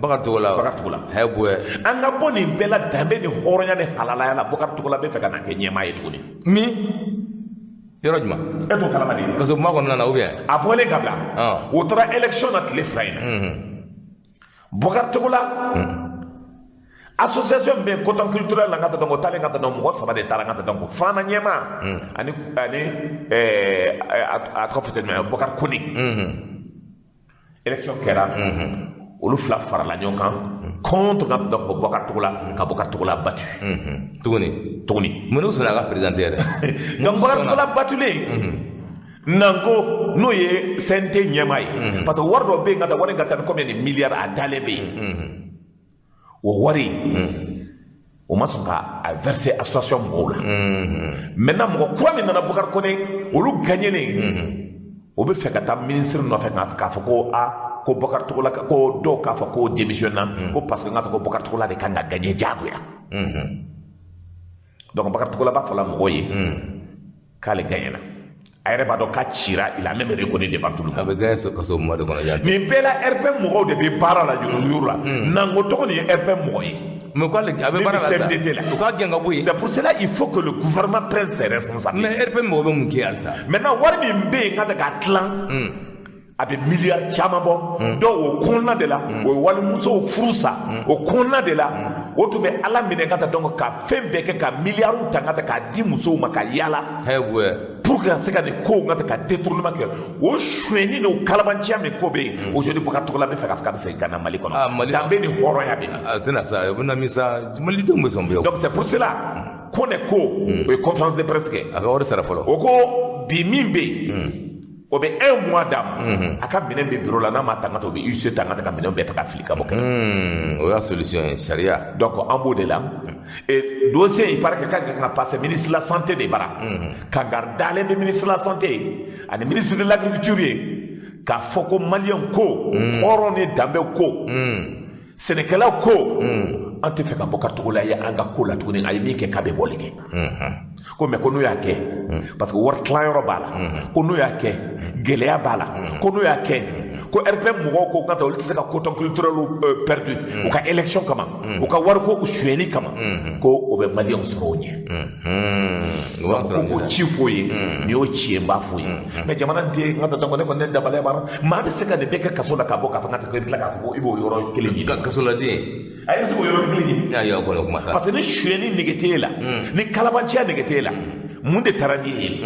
Bakari Togola. Bakari Togola. Hɛbuwɛ. An ka bɔ nin bɛɛ la danbe ni hɔrɔnya ni halalaya la, Bakari Togola bɛ fɛ ka na kɛ ɲɛmaa ye tuguni. Min yɔrɔ jumɛn? E t'o kalama de. Parce que kuma kɔnɔna na ou bien. A bɔlen ka bila. O taara élection na tile 2 in na. Bakari Togola. Association min bɛ coton culturel la n ka taa donc o taalen ka taa donc mɔgɔ 3 de taara n ka taa donc Fana ɲɛmaa ani a tɔgɔ fɔ tɛ jumɛn Boubacar Kone. Élection kɛra, olu 2 farala ɲɔgɔn kan contre ka donc Boubacar Togola ka Boubacar Togola battu. Tuguni. Mun n'u sɔnna a ka présidenter yɛrɛ. Donc Boubacar Togola battulen, Nango n'o ye CNT ɲɛmaa ye, parce que wari dɔ bɛ yen ka taa wari in ka taa ni combien de milliards a dalen bɛ yen. O wari o ma sɔn ka a verser association mɔgɔw la. Maintenant mɔgɔ kura min nana Boubacar Kone Olu gagnenen o bɛ fɛ ka taa ministre nɔfɛ k'a fɔ ko a ko Bokar Togola ko dɔw k'a fɔ ko démissionna ko parce que n k'a fɔ ko Bokar Togola de kan ka gagner diyagoya. Donc Bokar Togola b'a fɔ la mɔgɔw ye k'ale gagnena. A yɛrɛ b'a dɔn k'a cira, il a même reconnu devant tout le monde. A bɛ gagner kaso mois de kɔnɔ yan. Nin bɛɛ la RPM mɔgɔw de bɛ baara la yuruguyurugu la. Nango tɔgɔ nin ye RPM mɔgɔ ye. Mais k'ale a bɛ baara la sa. U k'a gɛn ka bɔ yen. C'est pour cela il faut que le gouvernement prenne ses responsabilités. Mais RPM mɔgɔ bɛ mun kɛ halisa? Maintenant wari min bɛ yen ka ta k'a tilan. A bɛ miliyari caman bɔ. Donc o kɔnɔna de la o ye walimusow furu sa. O kɔnɔna de la o tun bɛ Ala minɛ ka ta donc ka fɛn bɛɛ kɛ ka miliyariw ta ka ta k'a di musow ma ka yaala. Pour que ka se ka nin kow ka ta ka détournement kɛ o sonyɛni n'o kalabanciya min ko bɛ yen aujourd'hui Bokar Togola bɛ fɛ k'a fɔ k'a bɛ segin ka na Mali kɔnɔ. Danbe ni hɔrɔnya bɛ yen. A tɛna sa o bɛna min sa malidenw bɛ sɔn bɛɛ. Donc c'est pour cela ko ne ko o ye conférence de presse kɛ. A ka wari sara fɔlɔ. O ko bi min bɛ yen. O bɛ un mois d'a ma. A ka minɛn bɛ bureau la n'a ma ta ka taa o bɛ huissier ta ka taa ka minɛnw bɛɛ ta ka fili ka bɔ kɛnɛ. O y'a solution ye sariya. Donc an b'o de la. Et dossier il paraît que k'a kan ka passer ministre de la santé de bara. Kangari dalen bɛ ministre de la santé ani ministre de l'agriculture ye k'a fɔ ko maliyɛn ko hɔrɔn ni danbe ko sɛnɛkɛlaw ko an tɛ fɛ ka Bokar Togola ye an ka ko la tuguni a ye min kɛ k'a bɛ bɔli kɛ. Ko mais ko n'o y'a kɛ parce que wari tilayɔrɔ b'a la ko n'o y'a kɛ gɛlɛya b'a la ko n'o y'a kɛ ko RPM mɔgɔw ko ka taa olu tɛ se ka coton culturel perdu u ka élection kama u ka wariko sonyɛli kama ko o bɛ maliyɛnw sɔrɔ o ɲɛ. Ko k'o ci f'o ye nin y'o ci ye n b'a f'o ye mais jamana den n ka taa donc ne kɔni ne dabaliya banna maa bɛ se ka nin bɛɛ kɛ kaso la ka bɔ k'a fɔ n ka taa i bɛ tila k'a fɔ ko i b'o yɔrɔ kelen ɲini. Kasoladen. A bɛ se k'o yɔrɔ kelen ɲini. Ayi o kɔni o kuma t'a la. Parce que ni sonyɛni nege t'e la ni kalabanciya nege t'e la mun de taara n'i ye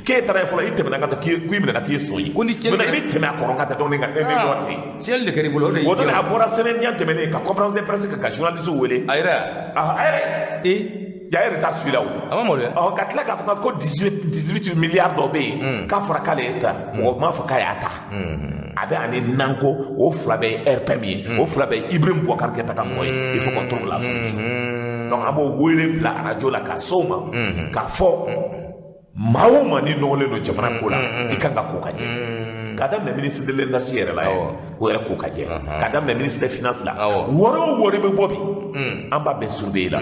k'e taara ye fɔlɔ i tɛmɛna ka taa k'i minɛna k'i ye son ye. Ko ni cɛnni kɛra i bɛ tɛmɛ a kɔrɔ ka taa donc ne ka ne dɔ tɛ yen. Cɛnni de kɛra i bolo o de y'i O don a bɔra semaine ɲɛ tɛmɛnen ka conférence de presse kɛ ka journaliste wele. A yɛrɛ. A yɛrɛ. Ee. Ja yɛrɛ t'a suit la o. A ma maloya. Ɔ ka tila k'a fɔ ko 18 milliards dɔ bɛ yen. K'a fɔra k'ale ye ta mɔgɔ m'a fɔ k'a y'a ta. A bɛ ani nanko o fila bɛɛ ye RPM ye o fila bɛɛ ye Ibrahim Boubacar Keïta ka mɔgɔ ye il faut qu'on trouve la solution. Donc an b'o wele bila arajo la ka s'o ma k'a fɔ maa o maa n'i nɔgɔlen don jamana ko la i kan ka ko ka jɛ. K'a daminɛ ministre de l'énergie yɛrɛ la o yɛrɛ ko ka jɛ. K'a daminɛ ministre des finances la wari o wari bɛ bɔ bi an b'a bɛɛ surveiller la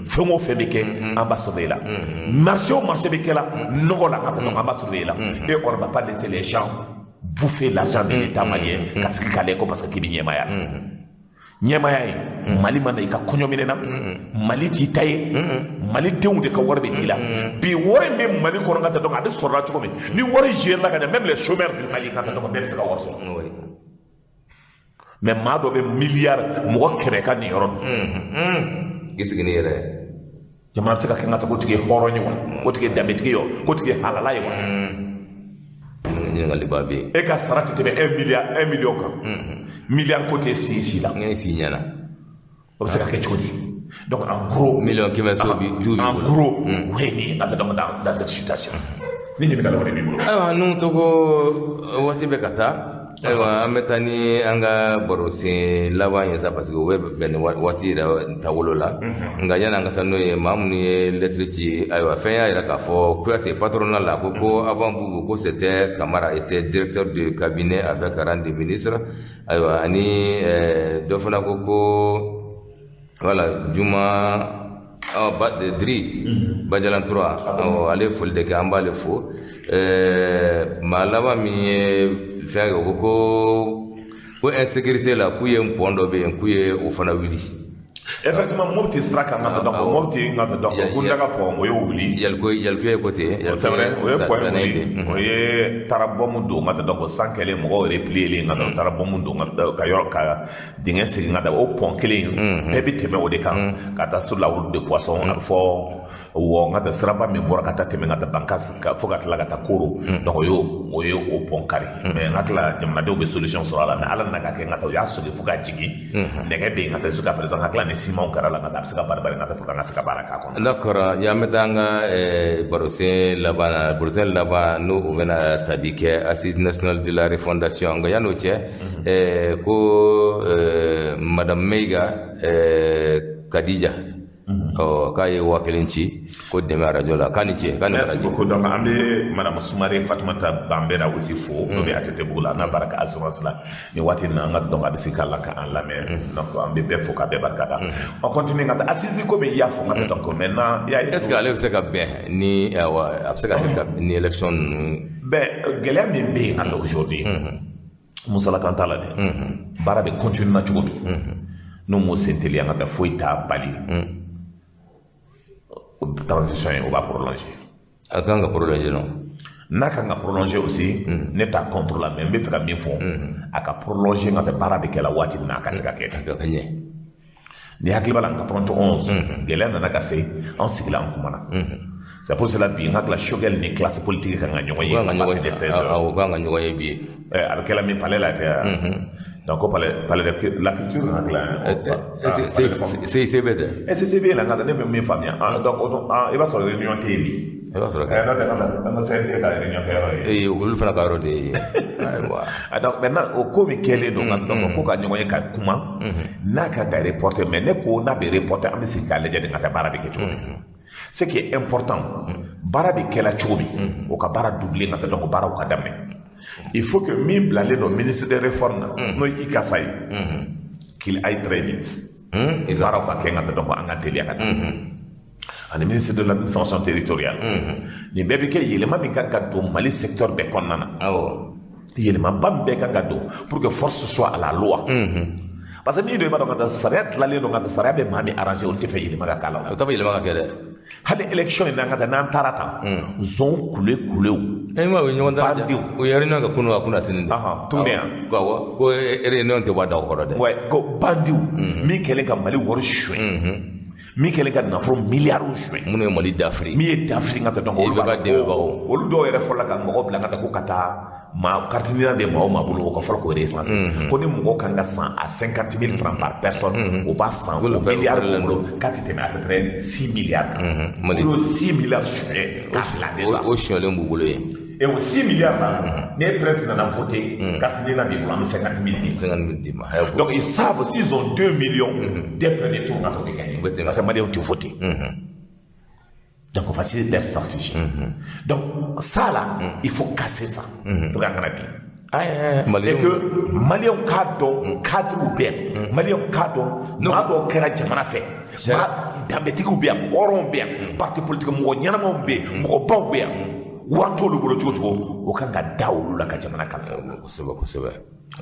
fɛn o fɛn bɛ kɛ an b'a surveiller la marché o marché bɛ kɛ la nɔgɔ la ka taa an b'a surveiller la et on ne va pas laisser les gens bouffer l'argent de l'État malien ka sigi k'ale ko parce que k'i bɛ ɲɛmaaya la. Ɲɛmaaya ye Mali ma na i ka kɔɲɔminɛ na Mali t'i ta ye Mali denw de ka wari bɛ t'i la bi wari min bɛ Mali kɔnɔ ka taa donc a bɛ sɔrɔ la cogo min ni wari géré la ka ɲɛ même les chômeurs du Mali ka taa donc bɛɛ bɛ se ka wari sɔrɔ. Mais maa dɔ bɛ miliyari mɔgɔ 100 ka nin yɔrɔ dun. I sigi n'i yɛrɛ ye. Jamana bɛ se ka kɛ ka taa k'o tigi ye hɔrɔn ye wa k'o tigi ye danbetigi ye wa k'o tigi ye halala ye wa. Ɲininkali ba bɛ yen. E ka sara tɛ tɛmɛ 1 million kan. Miliyari ko tɛ si la. N si ɲɛna. O bɛ se ka kɛ cogo di? Donc en gros. Miliyɔn 100 so bi du b'i bolo. En gros. O ye nin ye donc dans cette situation. Ni ɲininkali wɛrɛ b'i bolo. Ayiwa n'u tɔgɔ waati bɛ ka taa. Ayiwa an bɛ taa ni an ka barosen laban ye sa parce que o bɛ bɛn ni waati yɛrɛ taabolo la. Nka yanni an ka taa n'o ye maa minnu ye lettre ci ayiwa fɛn y'a jira k'a fɔ Kouyaté patronat la ko avant Boubou ko c'était Camara était directeur de cabinet avec rang de ministre. Ayiwa ani dɔ fana ko voilà Juma Dri Bajalan 3 awɔ ale foli de kɛ an b'ale fo. Maa laban min ye fɛn kɛ ko insécurité la k'u ye pont dɔ bɛ yen k'u ye o fana wuli. Effectivement Mopti sira kan ka taa donc Mopti ka taa donc Gundaga pont o y'o wuli. Yaliko ye ko ten. C'est vrai o ye pont wuli o ye taara bɔmu don ka taa donc san kɛlen mɔgɔw replier len ka taa taara bɔmu don ka yɔrɔ ka dingɛ segin ka taa o pont kelen bɛɛ bɛ tɛmɛ o de kan ka taa sur la route de Poisson a bɛ fɔ wɔ n ka taa siraba min bɔra ka taa tɛmɛ ka taa Bankas fo ka tila ka taa Koro donc o ye o pont kari mais n ka tila jamanadenw bɛ solution sɔrɔ a la mais Ala nana ka kɛ n ka taa u y'a soli fo ka jigin nɛgɛ bɛ yen ka taa jusqu'à présent n ka tila ni simanw kɛra la ka taa a bɛ se ka bari bari ka taa pour que an ka se ka baara k'a kɔnɔ. D'accord yan bɛ taa an ka barosen laban na barosen laban n'o o bɛna tali kɛ Assise nationale de la refondation nka yan'o cɛ ko madame Maïga Kadija. K'a ye 1000 ci ko dɛmɛ arajo la, k'a ni ce, k'a ni Merci beaucoup. Donc an bɛ madame Sumare Fatumata Banbera aussi fo, n'o bɛ ATT bugu la, n'a baara kɛ assurance la nin waati in na. An ka donc a bɛ se k'a la k'an lamɛn. Donc an bɛ bɛɛ fo k'a bɛɛ barika da. On continue ka taa assise ko min i y'a fɔ n ka taa. Donc maintenant i y'a ye. Est ce que ale bɛ se ka bɛn ni, awa, a bɛ se ka kɛ ka ni élection ninnu? Bɛn, gɛlɛya min bɛ yen ka taa aujourd'hui, musalakan t'a la dɛ. Baara bɛ continuer na cogo min, n'u m'o sen teliya ka taa, foyi t'a bali. Transition ye, o b'a prolonger. A kan ka prolonger, non? N'a kan ka prolonger aussi, ne t'a contre la, mais n bɛ fɛ ka min fɔ, a ka prolonger ka taa, baara bɛ kɛ la waati min na, a ka se ka kɛ ten. A ka ɲɛ. Ni hakili b'a la, en 91, gɛlɛya nana ka se, anw sigila, an kumana. C'est pour cela bi n hakili la, Choguel ni classe politique kan ka ɲɔgɔn ye U kan ka à partir de ɲɔgɔn 16 heures. Awɔ, u kan ka ɲɔgɔn ye bi. A bɛ kɛla min palais la tɛ, donc ko palais de la culture, n hakili la. CICB tɛ? SCB la, n ka ne bɛ min faamuya, donc i b'a sɔrɔ réunion tɛ yen bi. I b'a sɔrɔ N'o tɛ, an ka CNT ka réunion kɛyɔrɔ ye. Ee, olu fana ka yɔrɔ de ye, ayiwa. Ah, donc maintenant o ko min kɛlen don ka donc ko ka ɲɔgɔn ye ka kuma, n'a kan ka reporter, mais ne ko n'a bɛ reporter, an bɛ segin k'a lajɛ de ka taa baara bɛ kɛ cogo min. Ce qui est important, baara bɛ kɛla cogo min, o ka baara doubler ka taa, donc baaraw ka daminɛ. Il faut que min bilalen don ministre des réformes na, n'o ye Ikasa ye, qu'il aille très vite. Baaraw ka kɛ ka taa, donc an ka teliya ka taa. Ani ministre de l'administration territoriale, nin bɛɛ bɛ kɛ yɛlɛma min kan ka don Mali secteur bɛɛ kɔnɔna na. Yɛlɛmaba min bɛɛ kan ka don pour que force soit à la loi, parce que min don, i b'a dɔn ka taa sariya dilanlen don ka taa, sariya bɛ maa min arranger, olu tɛ fɛ yɛlɛma ka k'a la. A bɛ taa fɔ yɛlɛma ka kɛ dɛ. Hali élection in n'an ka taa, n'an taara tan, zon kule kulew. E ma o ye ɲɔgɔn dan. Bandiw. O ye réunion kɛ kunun, a kunna sini de. Tuguni yan. Ko awɔ, ko réunion tɛ bɔ a da kɔrɔ dɛ. Ouais, ko bandiw min kɛlen ka Mali wari suɲɛ, min kɛlen ka nafolo miliyariw suɲɛ, minnu ye Mali dafiri, min ye dafiri ka taa, donc olu I bɛ b'a ka dɔn dɛmɛbagaw. Olu dɔw yɛrɛ fɔlɔla ka mɔgɔ bila ka taa ko ka taa maa carte NINA de maa o maa bolo, o ka fɔlɔ k'o recenser, ko ni mɔgɔ kan ka san à 50 000 francs par personne, o b'a san Olu o bɛɛ miliyari olu b'o bolo k'a tɛ tɛmɛ à peu près 6 milliards kan. Mali Olu ye 6 milliards suɲɛ k'a bila déjà. O sonyɛlen b'u bolo yen. Et o 6 milliards là, ni presse nana voter, carte NINA b'i bolo, an bɛ 50 000 di. 50 000 d'i ma. Ayiwa. Donc ils savent s'ils ont 2 millions, dès le premier tour, on a gagné. U bɛ tɛmɛ. Parce que Maliens tɛ voter. Donc voici leur stratégie. Donc ça là, il faut casser ça. Donc an kana bi. Ayi, Et Maliens que Maliens k'a dɔn, cadres bɛ yan, Maliens k'a dɔn, maa dɔw kɛra jamana fɛ, maa danbetigiw bɛ yan, hɔrɔnw bɛ yan, parti politique mɔgɔ ɲɛnamaw bɛ yen, mɔgɔbaw bɛ yan, wari t'olu bolo cogo cogo, o kan ka da olu la ka jamana kalifa. Kosɛbɛ, kosɛbɛ.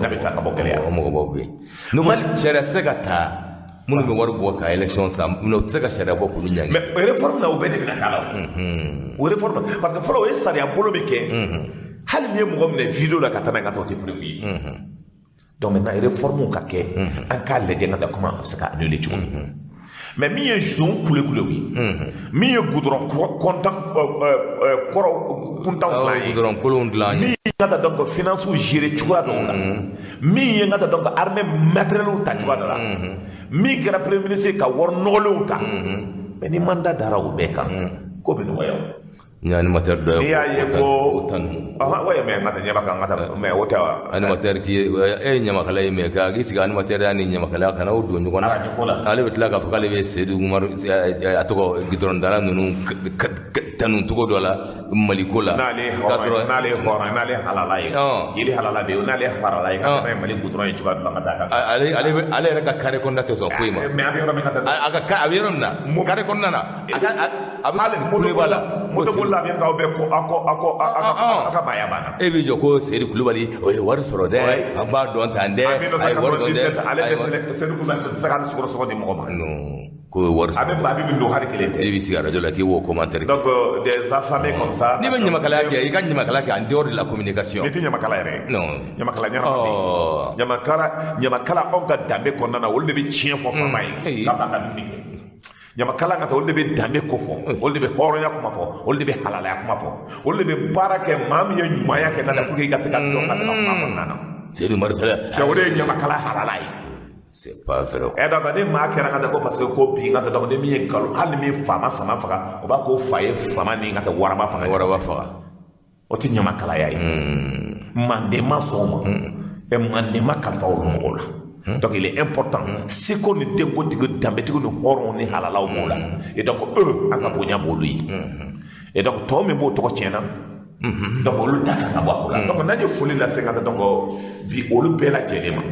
N'a bɛ fɛ a ka bɔ gɛlɛya. O mɔgɔbaw bɛ yen. Ne ko sariya tɛ se ka ta, minnu bɛ wari bɔ ka élection san, u tɛ se ka sariya bɔ k'olu ɲangi. Mais réforme na, o bɛɛ de bɛna k'a la. O réforme na, parce que fɔlɔ o ye sariya bolo min kɛ, hali n'i ye mɔgɔ minɛ vidéo la ka taa n'a ye ka taa, o tɛ preuve ye. Donc maintenant réforme ka kɛ, an k'a lajɛ ka taa comment a bɛ se ka annuler cogo min. Mais min ye zon kulekulew ye, min ye goudron kɔntan kɔrɔ kuntanw dilan ye, goudron kolonw dilan min ye ka taa donc finance gérer cogoya dɔw la, min ye ka taa donc armée matériel ta cogoya dɔ la, min kɛra premier ministre ye ka wari nɔgɔlenw ta, mais ni mandat dara o bɛɛ kan, ko bɛ nɔgɔya o. N ye animateur dɔ ye. N'i y'a ye ko o tanu. Ɔhɔn, ouais, mais n ka taa ɲɛba kan, n ka taa, mais o tɛ wa. Animateur k'i e ye ɲamakala ye, mais k'i sigi animateur ya ni ɲamakalaya kana o don ɲɔgɔn na. Arajo ko la. Ale bɛ tila k'a fɔ k'ale bɛ Seydou Umaru, a tɔgɔ, goudron dala ninnu tanu cogo dɔ la Maliko la. N'ale ye K'a hɔrɔn sɔrɔ ye, n'ale ye hɔrɔn ye, n'ale ye halala ye, jeli halala bɛ yen, n'ale ye halala ye, ka taa n'a ye Mali goudron ye cogoya dɔ la ka taa kan. Ale yɛrɛ ka carré kɔnɔna tɛ sɔn foyi ma. Mais a bɛ yɔrɔ min ka taa. A bɛ yɔrɔ min na, carré kɔnɔna na, a ka a bɛ hali kule b'a la. Moto bolila bɛ k'aw bɛɛ ko aw ko aw ko aw ka maaya banna. E b'i jɔ ko Seydou Kulubali o ye wari sɔrɔ dɛ, an b'a dɔn tan dɛ, a ye wari dɔn dɛ. Ale bɛ Seydou Kulubali tɛ se ka hali sukaro sɔgɔ di mɔgɔ ma. Non, ko ye wari A sɔrɔ. bɛ ba bi min don hali kelen tɛ. E b'i sigi arajo la k'i b'o commentaire kɛ. Donc des affamés comme ça. N'i bɛ ɲamakalaya kɛ, i ka ɲamakalaya kɛ en dehors de la communication. Ne tɛ ɲamakala yɛrɛ ye. Non. Ɲamakala ɲɛnama tɛ yen. Ɲamakala anw ka danbe kɔnɔna na, olu de bɛ tiɲɛ fɔ faama ye. K'a b'a ka dumuni kɛ. Ɲamakala ka taa, olu de bɛ danbe ko fɔ, olu de bɛ hɔrɔnya kuma fɔ, olu de bɛ halalaya kuma fɔ, olu de bɛ baara kɛ maa min ye ɲumanya kɛ ka taa pour que i ka se ka dɔn ka taa kuma kɔnɔna na. Seydou Umaru Kala. C'est o de ye ɲamakala halala ye. C'est pas vrai. Ɛ donc ni maa kɛra ka taa ko parce que ko bi ka taa, donc ni min ye nkalon, hali ni min fa ma sama faga, o b'a ko fa ye sama ni ka taa waraba faga. Waraba faga. O tɛ ɲamakalaya ye. Manden ma sɔn o ma. Ɛ manden ma kalifa olu mɔgɔw la. Donc il est important seko ni denkotigi, danbetigiw ni hɔrɔnw ni halalaw b'o la. Et donc eux, an ka bonya b'olu ye. Et donc tɔ min b'o tɔgɔ tiɲɛna, donc olu da kan ka bɔ a ko la. Donc n'an ye foli lase ka taa donc bi olu bɛɛ lajɛlen ma.